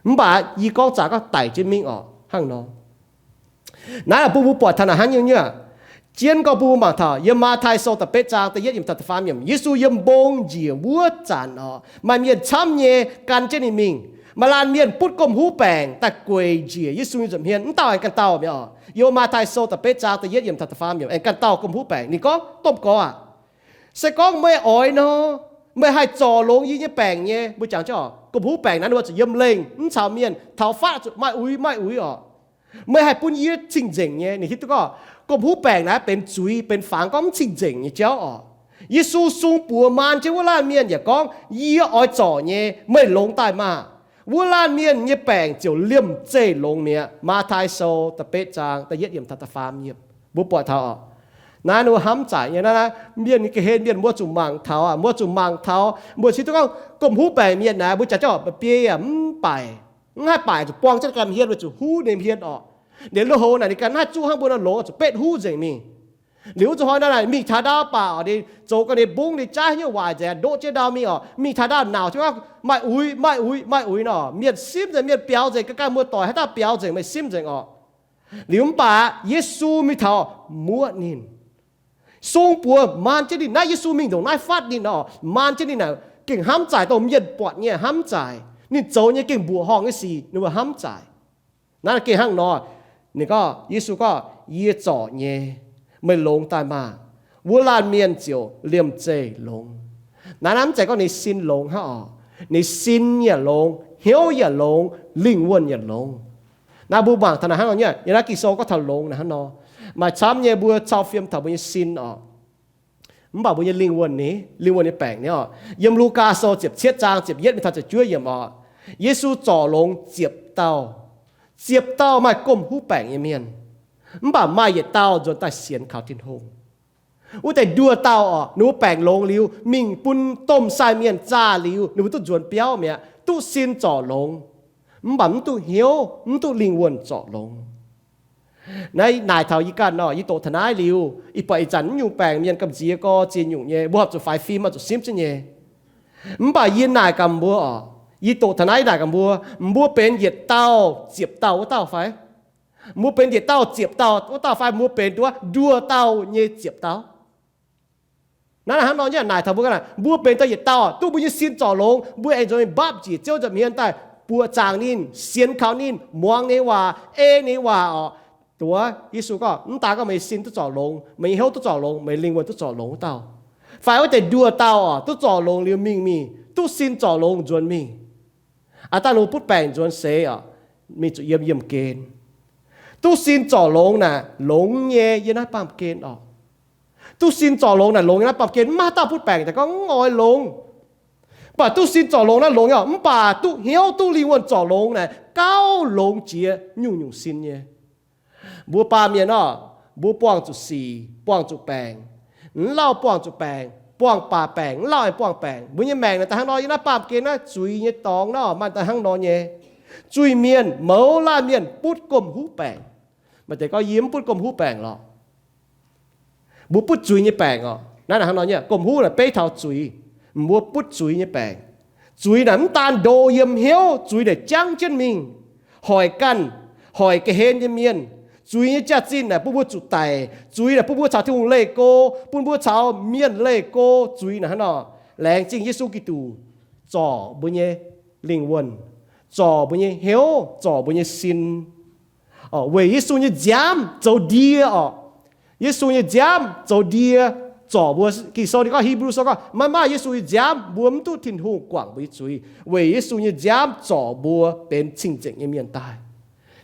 Mv baac yie gorngv zaqc gorngv daic jienv mingh orqc hnangv nor. Naaiv bun mbuo buatc taux naaic hnangv nyungc nyuoqc. Jienv gorngv bun mbuo mangc taux yiem Matv^taai Sou da'betv zaang da'yietv yiemc taux da'faam yiemc, Yesu yiem mbong njiec wuov zanc orqc, maaih mienh camv nyei gan jienv ninh mingh. Maaih laanh mienh butv gomh huv baengc daaih gueic njiec Yesu nyei nza'hmien, mv dauh aengx ganh dauh mi'aqv orqc. Yiem Matv^taai Sou da'betv zaang da'yietv yiemc taux da'faam yiemc aengx ganh dauh gomh huv baengc. Ninh gorngv, domh gorx aah, se gorngv meih oix nor, meih haih zorc longx yie nyei baengc nyei. Mbuo jangx jienv orqc, gomh huv baengc naaiv ninh mbuo zuqc yiem lengh, mv caux mienh, taux fatv zuqc maaih uix maaih uix orqc. Meih haih bun yie cing nzengc nyei. Ninh hiuv duqv gorngv gomh huv baengc naaiv benx zuiz, benx fangx gorngv mv cing nzengc nyei jauv orqc. Yesu sung buoz maan jienv wuov laanh mienh yaac gorngv, yie oix zorc nyei, meih longx daaih maah! Wuov laanh mienh nyei baengc ziouc liemh zeih longx mi'aqv. Matv^taai Sou da'betv zaang da'yietv yiemc taux da'faam yiemc. Mbuo buatc taux orqc, naaiv ninh mbuo hnamv zaaic nyei. Naaiv mienh nyei ga'hlen mienh mbuo zuqc mangc taux, mbuo zuqc mangc taux, mbuo hiuv duqv gorngv gomh huv baengc mienh naaiv, mbuo jangx jienv orqc, mba'biei yaac mv baac, mv haih baac zuqc buang jienv ganh hmien, weic zuqc huv ninh hmien orqc. Ninh lui-houx naaic ninh ganh mv haih zuqv hnangv mbuo nor longx, zuqc betv huv nzengc mingh. Liuz wuov zuqc hnoi naaiv naaic mingh taux ndau baac orqc, ninh zoux ga'naaiv bungv, ninh jaaix hnyouv waaic nzengc, ndoqv jienv ndau mingh orqc, mingh taux ndau nauc jienv, maaih uix, maaih uix, maaih uix nor, mienh simv nzengc, mienh biaux nzengc, ga'ganh muoz-doic haaix dauh biaux nzengc, meih simv nzengc orqc. Liuz mv baac Yesu mingh taux muoqv ninh. Sung buoz maan jienv ninh. Naaiv Yesu mingh ndongc naaiv fatv ninh orqc, maan jienv ninh naaic gengh hnamv zaaic, dongh mienh buatc nyei hnamv zaaic, ninh zoux nyei gengh mbuoqc horngh nyei sic ninh mbuo hnamv zaaic. Naaiv gengh hnangv nor, ninh gorngv, Yesu gorngv, yie zorc nyei, meih longx daaih maah! Wuov laanh mienh ziouc liemh zeih longx. Naaiv, naaiv mv zeiz gorngv ninh sin longx hnangv orqc. Ninh sin yaac longx, hnyouv yaac longx, lingh wuonh yaac longx. Naaiv mbuo mangc taux naaic hnangv nor nyei, yiem naaiv Ging-Sou gorngv taux longx naaic hnangv nor. Maaih camv nyei mbuo cau fiem taux mbuo nyei sin orqc, mv baac mbuo nyei lingh wuonh ni, lingh wuonh nyei baengc ni orqc. Yiem Lugaa Sou ziepc cietv zaang ziepc yietv mingh taux ziepc juov yiemc orqc, Yesu zorc longx ziepc dauh. Ziepc dauh maaih gomh huv baengc nyei mienh, mv baac maaih yietc dauh nzuonx daaih sienx kaux Tin-Hungh. Wuov deix nduoh dauh orqc, ninh mbuo baengc longx liuz, mingh bun domh sai mienh zaah liuz, ninh mbuo duqv nzuonx biauv mi'aqv, duqv sin zorc longx, mv baac mv duqv hnyouv, mv duqv lingh wuonh zorc longx. Naaiv naaic taux yie ganh nor, yie doqc taux naaiv liuz, ih buatc ih zanc mv nyungc baengc mienh gamh nziex gorx ziex nyungc nyei, mbuo horpc zuqc faix fim, horpc zuqc simv jienv nyei. Mv baac yie naaic gaax mbuo orqc, yie doqc taux naaiv yie naaic gaax mbuo, mbuo benx yietc dauh ziepc dauh wuov dauh fai? Mbuo benx yietc dauh ziepc dauh wuov dauh fai? Mbuo benx duqv nduoh dauh nyei ziepc dauh. Naaiv hnangv nor nyei naaic taux mbuo ganh, mbuo benx dauh yietc dauh duqv mbuo nyei sin zorc longx, mbuo aengx nzuonx mingh mbapv njiec Ziouv nza'hmien daaih buoqc zaangc ninh, sienx kaux ninh, muangx ninh nyei waac, ei ninh nyei waac orqc. Duqv Yesu gorngv, mv daan gorngv meih nyei sin duqv zorc longx, meih nyei hnyouv duqv zorc longx, meih nyei lingh wuonh duqv zorc longx wuov dauh, fai wuov deix nduoh dauh orqc, duqv zorc longx liuz mingh mingh, duqv sin zorc longx nzuonx mingh. Aav dangh ninh mbuo butv baengc nzuonx seix orqc, mingh zuqc yiem yiemh gen. Duqv sin zorc longx naaic longx nyei yiem naaiv baamh gen orqc. Duqv sin zorc longx naaic longx yiem naaiv baamh gen, mv maaih haaix dauh butv baengc daaih gorngv mv oix longx. Mv baac duqv sin zorc longx naaiv longx nyei orqc, mv baac duqv hnyouv duqv lingh wuonh zorc longx naaic gauh longx jiex nyungc-nyungc sin nyei. Mbuo baamh mienh orqc, mbuo buangh zuqc sic, buangh zuqc baengc. Mv lauh buangh zuqc baengc, buangh baac baengc, mv lauh aengx buangh baengc. Mbuo nyei maengc naaic daaih hnangv nor, yiem naaiv baamh gen naaiv zuiz nyei dorngx naaiv maaih daaih hnangv nor nyei. Zuiz-mienh, mouz laanh mienh butv gomh huv baengc. Maaih deix gorngv yie mv butv gomh huv baengc lorqc. Mbuo butv zuiz nyei baengc orqc. Naaiv hnangv nor nyei, gomh huv naaic beiv taux zuiz. Mbuo butv zuiz nyei baengc. Zuiz naaic mv daan ndo yiem hnyouv, zuiz naaic jangv jienv mingh, hoic ganh, hoic ga'hlen nyei mienh. Zuiz nyei jaax-zinh naaic bun mbuo zuqc daic. Zuiz naaic bun mbuo caux Tin-Hungh leih go, bun mbuo caux mienh leih go. Zuiz naaic hnangv nor. Laengz zingh Yesu Giduc zorc mbuo nyei lingh wuonh, zorc mbuo nyei hnyouv, zorc mbuo nyei sin. Weic Yesu nyei nziaamv zoux ndie orqc. Yesu nyei nziaamv zoux ndie zorc mbuo. Ging-Sou ninh gorngv, Hipv^lu Sou gorngv, maiv maaih Yesu nyei nziaamv mbuo mv duqv Tin-Hungh guangc mbuo nyei zuiz. Weic Yesu nyei nziaamv zorc mbuo benx cing-nzengc nyei mienh daaih.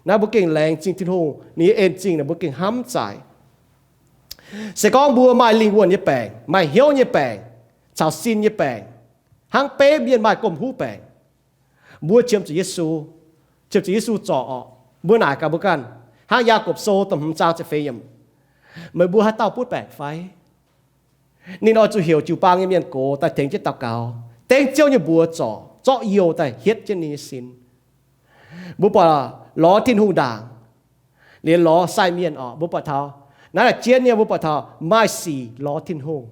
Naaiv mbuo gengh laengz zingh Tin-Hungh, ninh nyei en-zingh naaic mbuo gengh hnamv zaaic. Se gorngv mbuo maaih lingh wuonh nyei baengc, maaih hnyouv nyei baengc, caux sin nyei baengc, hnangv beiv mienh maaih gomh huv baengc. Mbuo qiemx zuqc Yesu, qiemx zuqc Yesu zorc orqc. Mbuo naaic gaax mbuo ganh, hnangv Yaagorpc Sou da'hmz zaang ziepc feix yiemc, meih mbuo haaix dauh butv baengc fai? Ninh oix zuqc heuc jiu-baang nyei mienh gox daaih tengx jienv daux gaux, dengv Ziouv nyei mbuox zorc, zorqv youh daaih hietv jienv ninh nyei sin. Mbuo buatc lorz Tin-Hungh ndaangc liemh lorz sai mienh orqc, mbuo buatc taux naaiv la'jienv nyei, mbuo buatc taux maaih sic lorz Tin-Hungh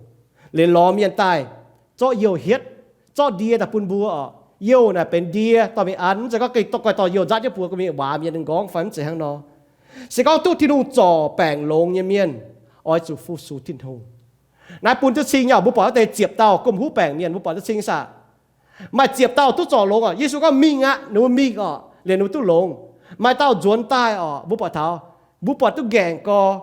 liemh lorz mienh daaih zorqv youh hietv, zorqv ndie daaih bun mbuo orqc. Youh naaic benx ndie dorh mingh an, mv zeiz gorngv gengh dorh, guaih dorh youh nzaatv jienv buoz gu'mingh waac mienh ninh nqorngv fai, mv zeiz hnangv nor. Se gorngv duqv Tin-Hungh zorc baengc longx nyei mienh oix zuqc fu-sux Tin-Hungh. Naaiv bun duqv cing nyei. Mbuo buatc wuov deix ziepc dauh gomh huv baengc mienh, mbuo buatc duqv cing saah? Maaih ziepc dauh duqv zorc longx orqc. Yesu gorngv, mingh aqv, ninh mbuo mingh orqc, liemh ninh mbuo duqv longx. Maaih dauh nzuonx daaih orqc, mbuo buatc taux, mbuo buatc duqv nqaengc gorx.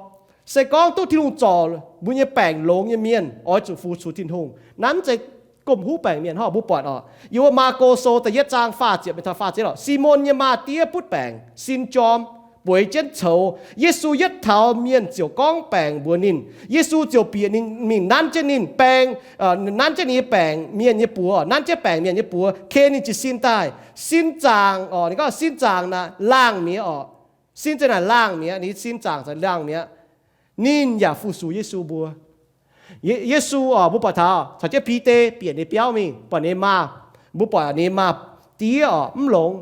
Se gorngv duqv Tin-Hungh zorc mbuo nyei baengc longx nyei mienh oix zuqc fu-sux Tin-Hungh. Naaiv mv zeiz gomh huv baengc mienh hnangv mbuo buatc orqc. Yiem wuov Maako Sou da'yietv zaang faah ziepc mingh taux faah ziepc orqc, Simon nyei maa-diev butv baengc, sin jorm, bueix jienv coux Yesu yietv taux mienh ziouc gorngv baengc mbuox ninh. Yesu ziouc bieqc ninh mingh nanv jienv ninh baeng, nanv jienv ninh nyei baengc mienh nyei buoz, nanv jienv baengc mienh nyei buoz, ken ninh jiez sin daaih. Sin zaangc orqc, ninh gorngv sin zaangc naaic laangh mi'aqv orqc. Sin zaangc naaic laangh mi'aqv, ninh sin zaangc laangh mi'aqv. Ninh yaac fu-sux Yesu mbuo. Yesu orqc, mbuo buatc taux caux jienv Bide bieqc ninh biauv mingh, buatc ninh maa, mbuo buatc ninh maa-diev orqc mv longx.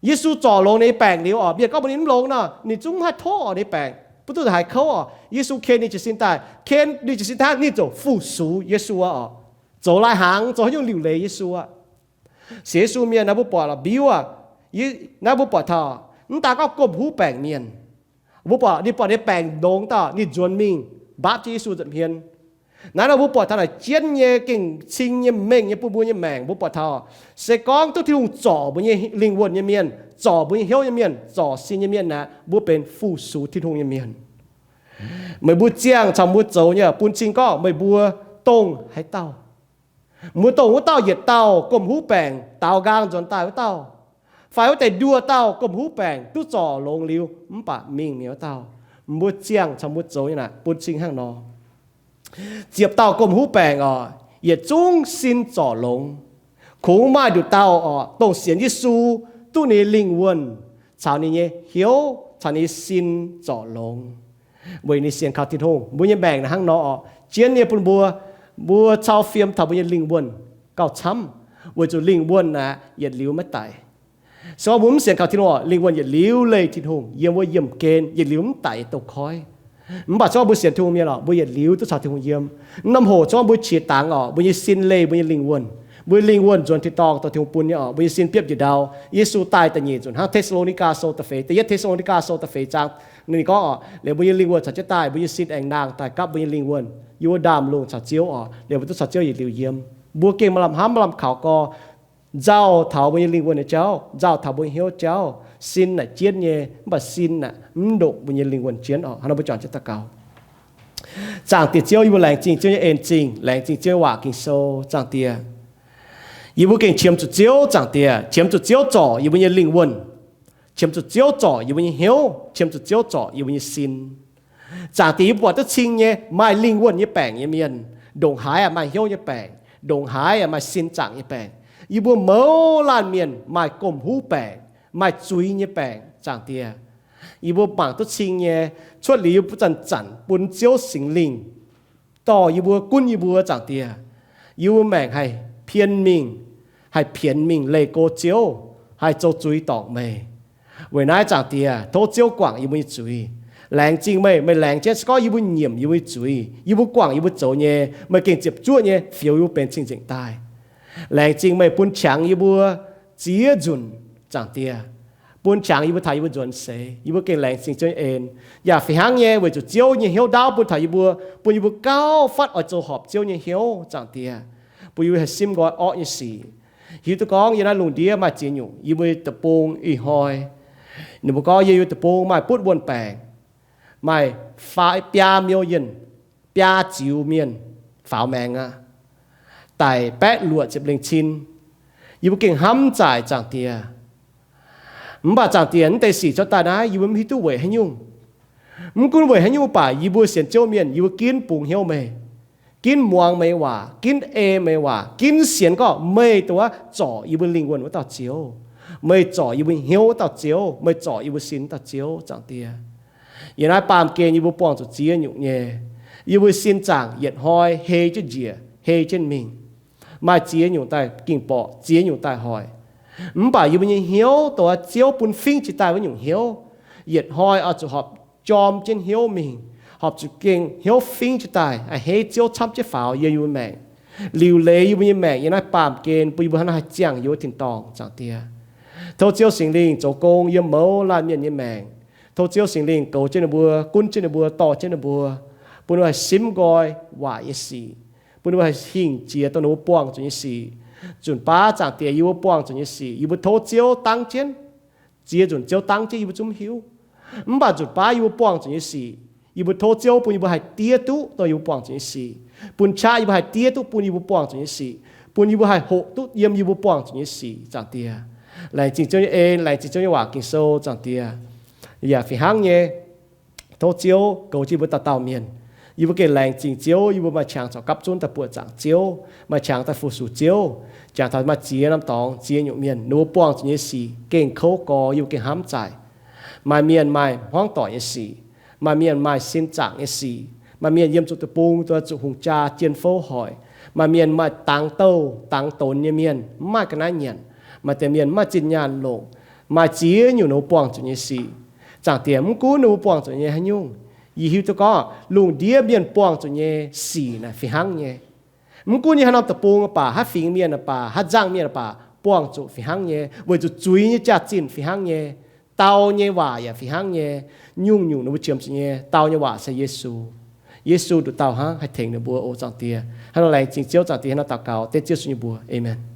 Yesu zorc longx ninh nyei baengc liuz orqc, mienh gorngv mbuox ninh mv longx nor, ninh zungv mv haih tov orqc ninh baengc, bun duqv haiz kouv orqc. Yesu ken ninh jiez sin daaih, ken ninh jiez sin hnangv, ninh ziouc fu-sux Yesu orqc, zoux lai-hnaangx, zoux haaix nyungc liuc leiz Yesu aqv. Sienx Yesu mienh naaiv mbuo buatc lorqc, mbiuv aqv. Naaiv mbuo buatc taux mv daan gorngv gomh huv baengc mienh, mbuo buatc ninh buatc ninh baengc longx dauh ninh nzuonx mingh mbaapv jienv Yesu nza'hmien. Naaiv nor mbuo buatc taux naaic jienv nyei gengh cing nyei mengh nyei bun mbuo nyei maengc. Mbuo buatc taux se gorngv duqv Tin-Hungh zorc mbuo nyei lingh wuonh nyei mienh, zorc mbuo nyei hnyouv nyei mienh, zorc sin nyei mienh aqv, mbuo benx fu-sux Tin-Hungh nyei mienh. Meih mbuo ziangh caux mbuo zoux nyei bun cing gorngv meih mbuo dongh haaix dauh. Mbuo dongh wuov dauh yietc dauh gomh huv baengc daaux nqaang nzuonx daaih wuov dauh, fai wuov deix nduoh dauh gomh huv baengc duqv zorc longx liuz mv baac mingh mi'aqv wuov dauh. Mbuo ziangh caux mbuo zoux nyei naaic bun cing hnangv nor. Ziepc dauh gomh huv baengc orqc, yietc zungv sin zorc longx. Kungx maaih nduqc dauh orqc, dongh sienx Yesu duqv ninh nyei lingh wuonh caux ninh nyei hnyouv caux ninh nyei sin zorc longx. Weic ninh sienx kaux Tin-Hungh. Mbuo nyei maengc naaic hnangv nor orqc, jienv nyei bun mbuo, mbuo cau fiem taux mbuo nyei lingh wuonh gauh camv, weic zuqc lingh wuonh aeqv, yietc liuz maiv daic. Se gorngv mbuo mv sienx kaux Tin-Hungh orqc, lingh wuonh yietc liuz leih Tin-Hungh yiem wuov yiemh gen, yietc liuz mv daic yietc douh koiv. Mv baac se gorngv mbuo sienx Tin-Hungh mienh orqc, mbuo yietc liuz duqv caux Tin-Hungh yiem. Mv norm hoc se gorngv mbuo qiex dangx orqc, mbuo nyei sin leih mbuo nyei lingh wuonh. Mbuo nyei lingh wuonh nzuonx tin-dorngh dorh Tin-Hungh bun nyei orqc, mbuo nyei sin biopv njiec ndau. Yesu daaih da'nyeic nzunc hnangv Te^saa^lo^ni^gaa Sou da'feix, da'yietv Te^saa^lo^ni^gaa Sou da'feix zaang, ninh gorngv orqc, liuz mbuo nyei lingh wuonh caux jienv daaih, mbuo nyei sin aengx nangh daaih gapv mbuo nyei lingh wuonh yiem wuov ndaamv-lungh caux Ziouv orqc, liuz mbuo duqv caux Ziouv yietc liuz yiem. Mbuo gengh maaih lamh hnamv, maaih lamh kaux gorx nzauh taux mbuo nyei lingh wuonh nyei jauv, nzauh taux mbuo nyei hnyouv jauv. Sin naaic jienv nyei, mv baac sin naaic mv ndongc mbuo nyei lingh wuonh jienv orqc. Hnangv nor mbuo juangc jienv daux gaux. Zaangc Diex Ziouv, yie mbuo laengz zingh Ziouv nyei en-zingh, laengz zingh Ziouv nyei waac Ging-Sou. Zaangc Diex, yie mbuo gengh qiemx zuqc Ziouv. Zaangc Diex, qiemx zuqc Ziouv zorc yie mbuo nyei lingh wuonh, qiemx zuqc Ziouv zorc yie mbuo nyei hnyouv, qiemx zuqc Ziouv zorc yie mbuo nyei sin. Zaangc Diex, yie mbuo buatc duqv cing nyei maaih lingh wuonh nyei baengc nyei mienh, ndongc haaix maaih hnyouv nyei baengc, ndongc haaix maaih sin zaangc nyei baengc. Yie mbuo mouz laanh mienh maaih gomh huv baengc, maaih zuiz nyei baengc. Zaangc Diex, yie mbuo mangc duqv cing nyei, cuotv liuz yie mbuo zanc-zanc bun Ziouv Singx Lingh dorh yie mbuo, gunv yie mbuo. Zaangc Diex, yie mbuo maengc haih pien mingh, haih pienx mingh leih go Ziouv, haih zoux zuiz dorngc meih. Weic naaiv Zaangc Diex, tov Ziouv guangc yie mbuo nyei zuiz. Laengz zingh meih, meih laengz jienv se gorngv yie mbuo nyiemc yie mbuo nyei zuiz, yie mbuo guangc yie mbuo zoux nyei, meih gengh ziepc zuoqv nyei fioux yie mbuo benx cing-nzengc daaih. Laengz zingh meih bun qangx yie mbuo ziex nzunc. Zaangc Diex, bun qangx yie mbuo taux yie mbuo nzuonx seix, yie mbuo gengh laengz zingh Ziouv nyei en. Yaac fih hnangv nyei weic zuqc Ziouv nyei hnyouv ndaauv bun taux yie mbuo, bun yie mbuo gauh fatv oix zoux horpc Ziouv nyei hnyouv. Zaangc Diex, bun yie mbuo haih simv nqoi orqv nyei sic. Hiuv duqv gorngv yiem naaiv lungh ndiev maaih ziex nyungc yie mbuo deic-bung ih hnoi, ninh mbuo gorngv yiem yie mbuo deic-bung maaih butv wuonh baengc, maaih faix biaa million, biaa ziux mienh faaux maengx aqv, daic baeqv luoqc ziepc lengh cin. Yie mbuo gengh hnamv zaaic, Zaangc Diex. Mv baac Zaangc Diex, naaiv deix sic cuotv daaih naaiv yie mbuo mv hiuv duqv weic haaix nyungc. Mv gunv weic haaix nyungc baac yie mbuo sienx Ziouv mienh yie mbuo ginv bungx hnyouv meih. ginv muangx meih nyei waac, ginv ei meih nyei waac, ginv sienx gorngv meih dongh wuov zorc yie mbuo lingh wuonh wuov dauh Ziouv. Meih zorc yie mbuo hnyouv wuov dauh Ziouv. Meih zorc yie mbuo sin wuov dauh Ziouv, Zaangc Diex. Yiem naaiv baamh gen yie mbuo buangh zuqc ziex nyungc nyei. Yie mbuo sin zaangc yietc hnoi hei jienv njiec, hei jienv mingh. Maaih ziex nyungc daaih ging-borqc, ziex nyungc daaih hoic. Mv baac yie mbuo nyei hnyouv dongh wuov Ziouv bun fingv jiex daaih wuov nyungc hnyouv, yietc hnoi oix zuqc horpc jorm jienv hnyouv mingh, horpc zuqc gengh hnyouv fingv jiex daaih, a'hneiv Ziouv camv jienv faaux yiem yie mbuo maengc. Liuc leiz yie mbuo nyei maengc yiem naaiv baamh gen bun yie mbuo hnangv naaiv haih ziangh yiem wuov tin-dorngh, Zaangc Diex. Tov Ziouv Singx Lingh zoux gong yiem mouz laanh mienh nyei maengc. Tov Ziouv Singx Lingh goux jienv ninh mbuo, gunv jienv ninh mbuo, dorh jienv ninh mbuo, bun ninh mbuo haih simv nqoi waac nyei sic, bun ninh mbuo haih hingh jiex dongh ninh mbuo buangh zuqc nyei sic. Nzunc baav Zaangc Diex yie mbuo buangh zuqc nyei sic, yie mbuo tov Ziouv dangv jienv. Ziex nzunc Ziouv dangv jienv yie mbuo zungv hiuv. Mv baac nzunc baav yie mbuo buangh zuqc nyei sic, yie mbuo tov Ziouv bun yie mbuo haih diev duqv dongh yie mbuo buangh zuqc nyei sic, bun qaqv yie mbuo haih diev duqv bun yie mbuo buangh zuqc nyei sic, bun yie mbuo haih hoqc duqv yiem yie mbuo buangh zuqc nyei sic, Zaangc Diex. Laengz zingh Ziouv nyei en, laengz zingh Ziouv nyei waac Ging-Sou, Zaangc Diex. Yaac fih hnangv nyei, tov Ziouv goux jienv yie mbuo dauh dauh mienh. Yie mbuo gengh laengz zingh Ziouv, yie mbuo maaih qangx caux gapv zunv daaih buoqc zaangc Ziouv, maaih qangx daaih fu-sux Ziouv. Jangx taux maaih ziex norm dorngx ziex nyungc mienh, ninh mbuo buangh zuqc nyei sic gengh kouv gorx, yie mbuo gengh hnamv zaaic. Maaih mienh maaih hmuangv doic nyei sic, maaih mienh maaih sin zaangc nyei sic, maaih mienh yiem zuqc deic-bung, zuqc hungh jaa jien fouv hoic, maaih mienh maaih dangx douh dangx donx nyei mienh, mv maaih ga'naaiv nyanc, maaih deix mienh mv maaih zinh nyaanh longc, maaih ziex nyungc ninh mbuo buangh zuqc nyei sic. Zaangc Diex, mv gunv ninh mbuo buangh zuqc nyei haaix nyungc, yie hiuv duqv gorngv lungh ndiev mienh buangh zuqc nyei sic naaic fih hnangv nyei. Mv gunv yiem haaix norm deic-bung baac, haaix fingx mienh baac, haaix nzangh mienh baac, buangh zuqc fih hnangv nyei, weic zuqc zuiz nyei jaax-zinh fih hnangv nyei, dau nyei waac yaac fih hnangv nyei. Nyungc-nyungc ninh mbuo qiemx zuqc nyei dau nyei waac se Yesu. Yesu nduqc dauh hnangv haih tengx ninh mbuo oc, Zaangc Diex. Hnangv nor laengz zingh Ziouv, Zaangc Diex, hnangv nor daux gaux dengv Ziouv Yesu nyei mbuox. Aamen.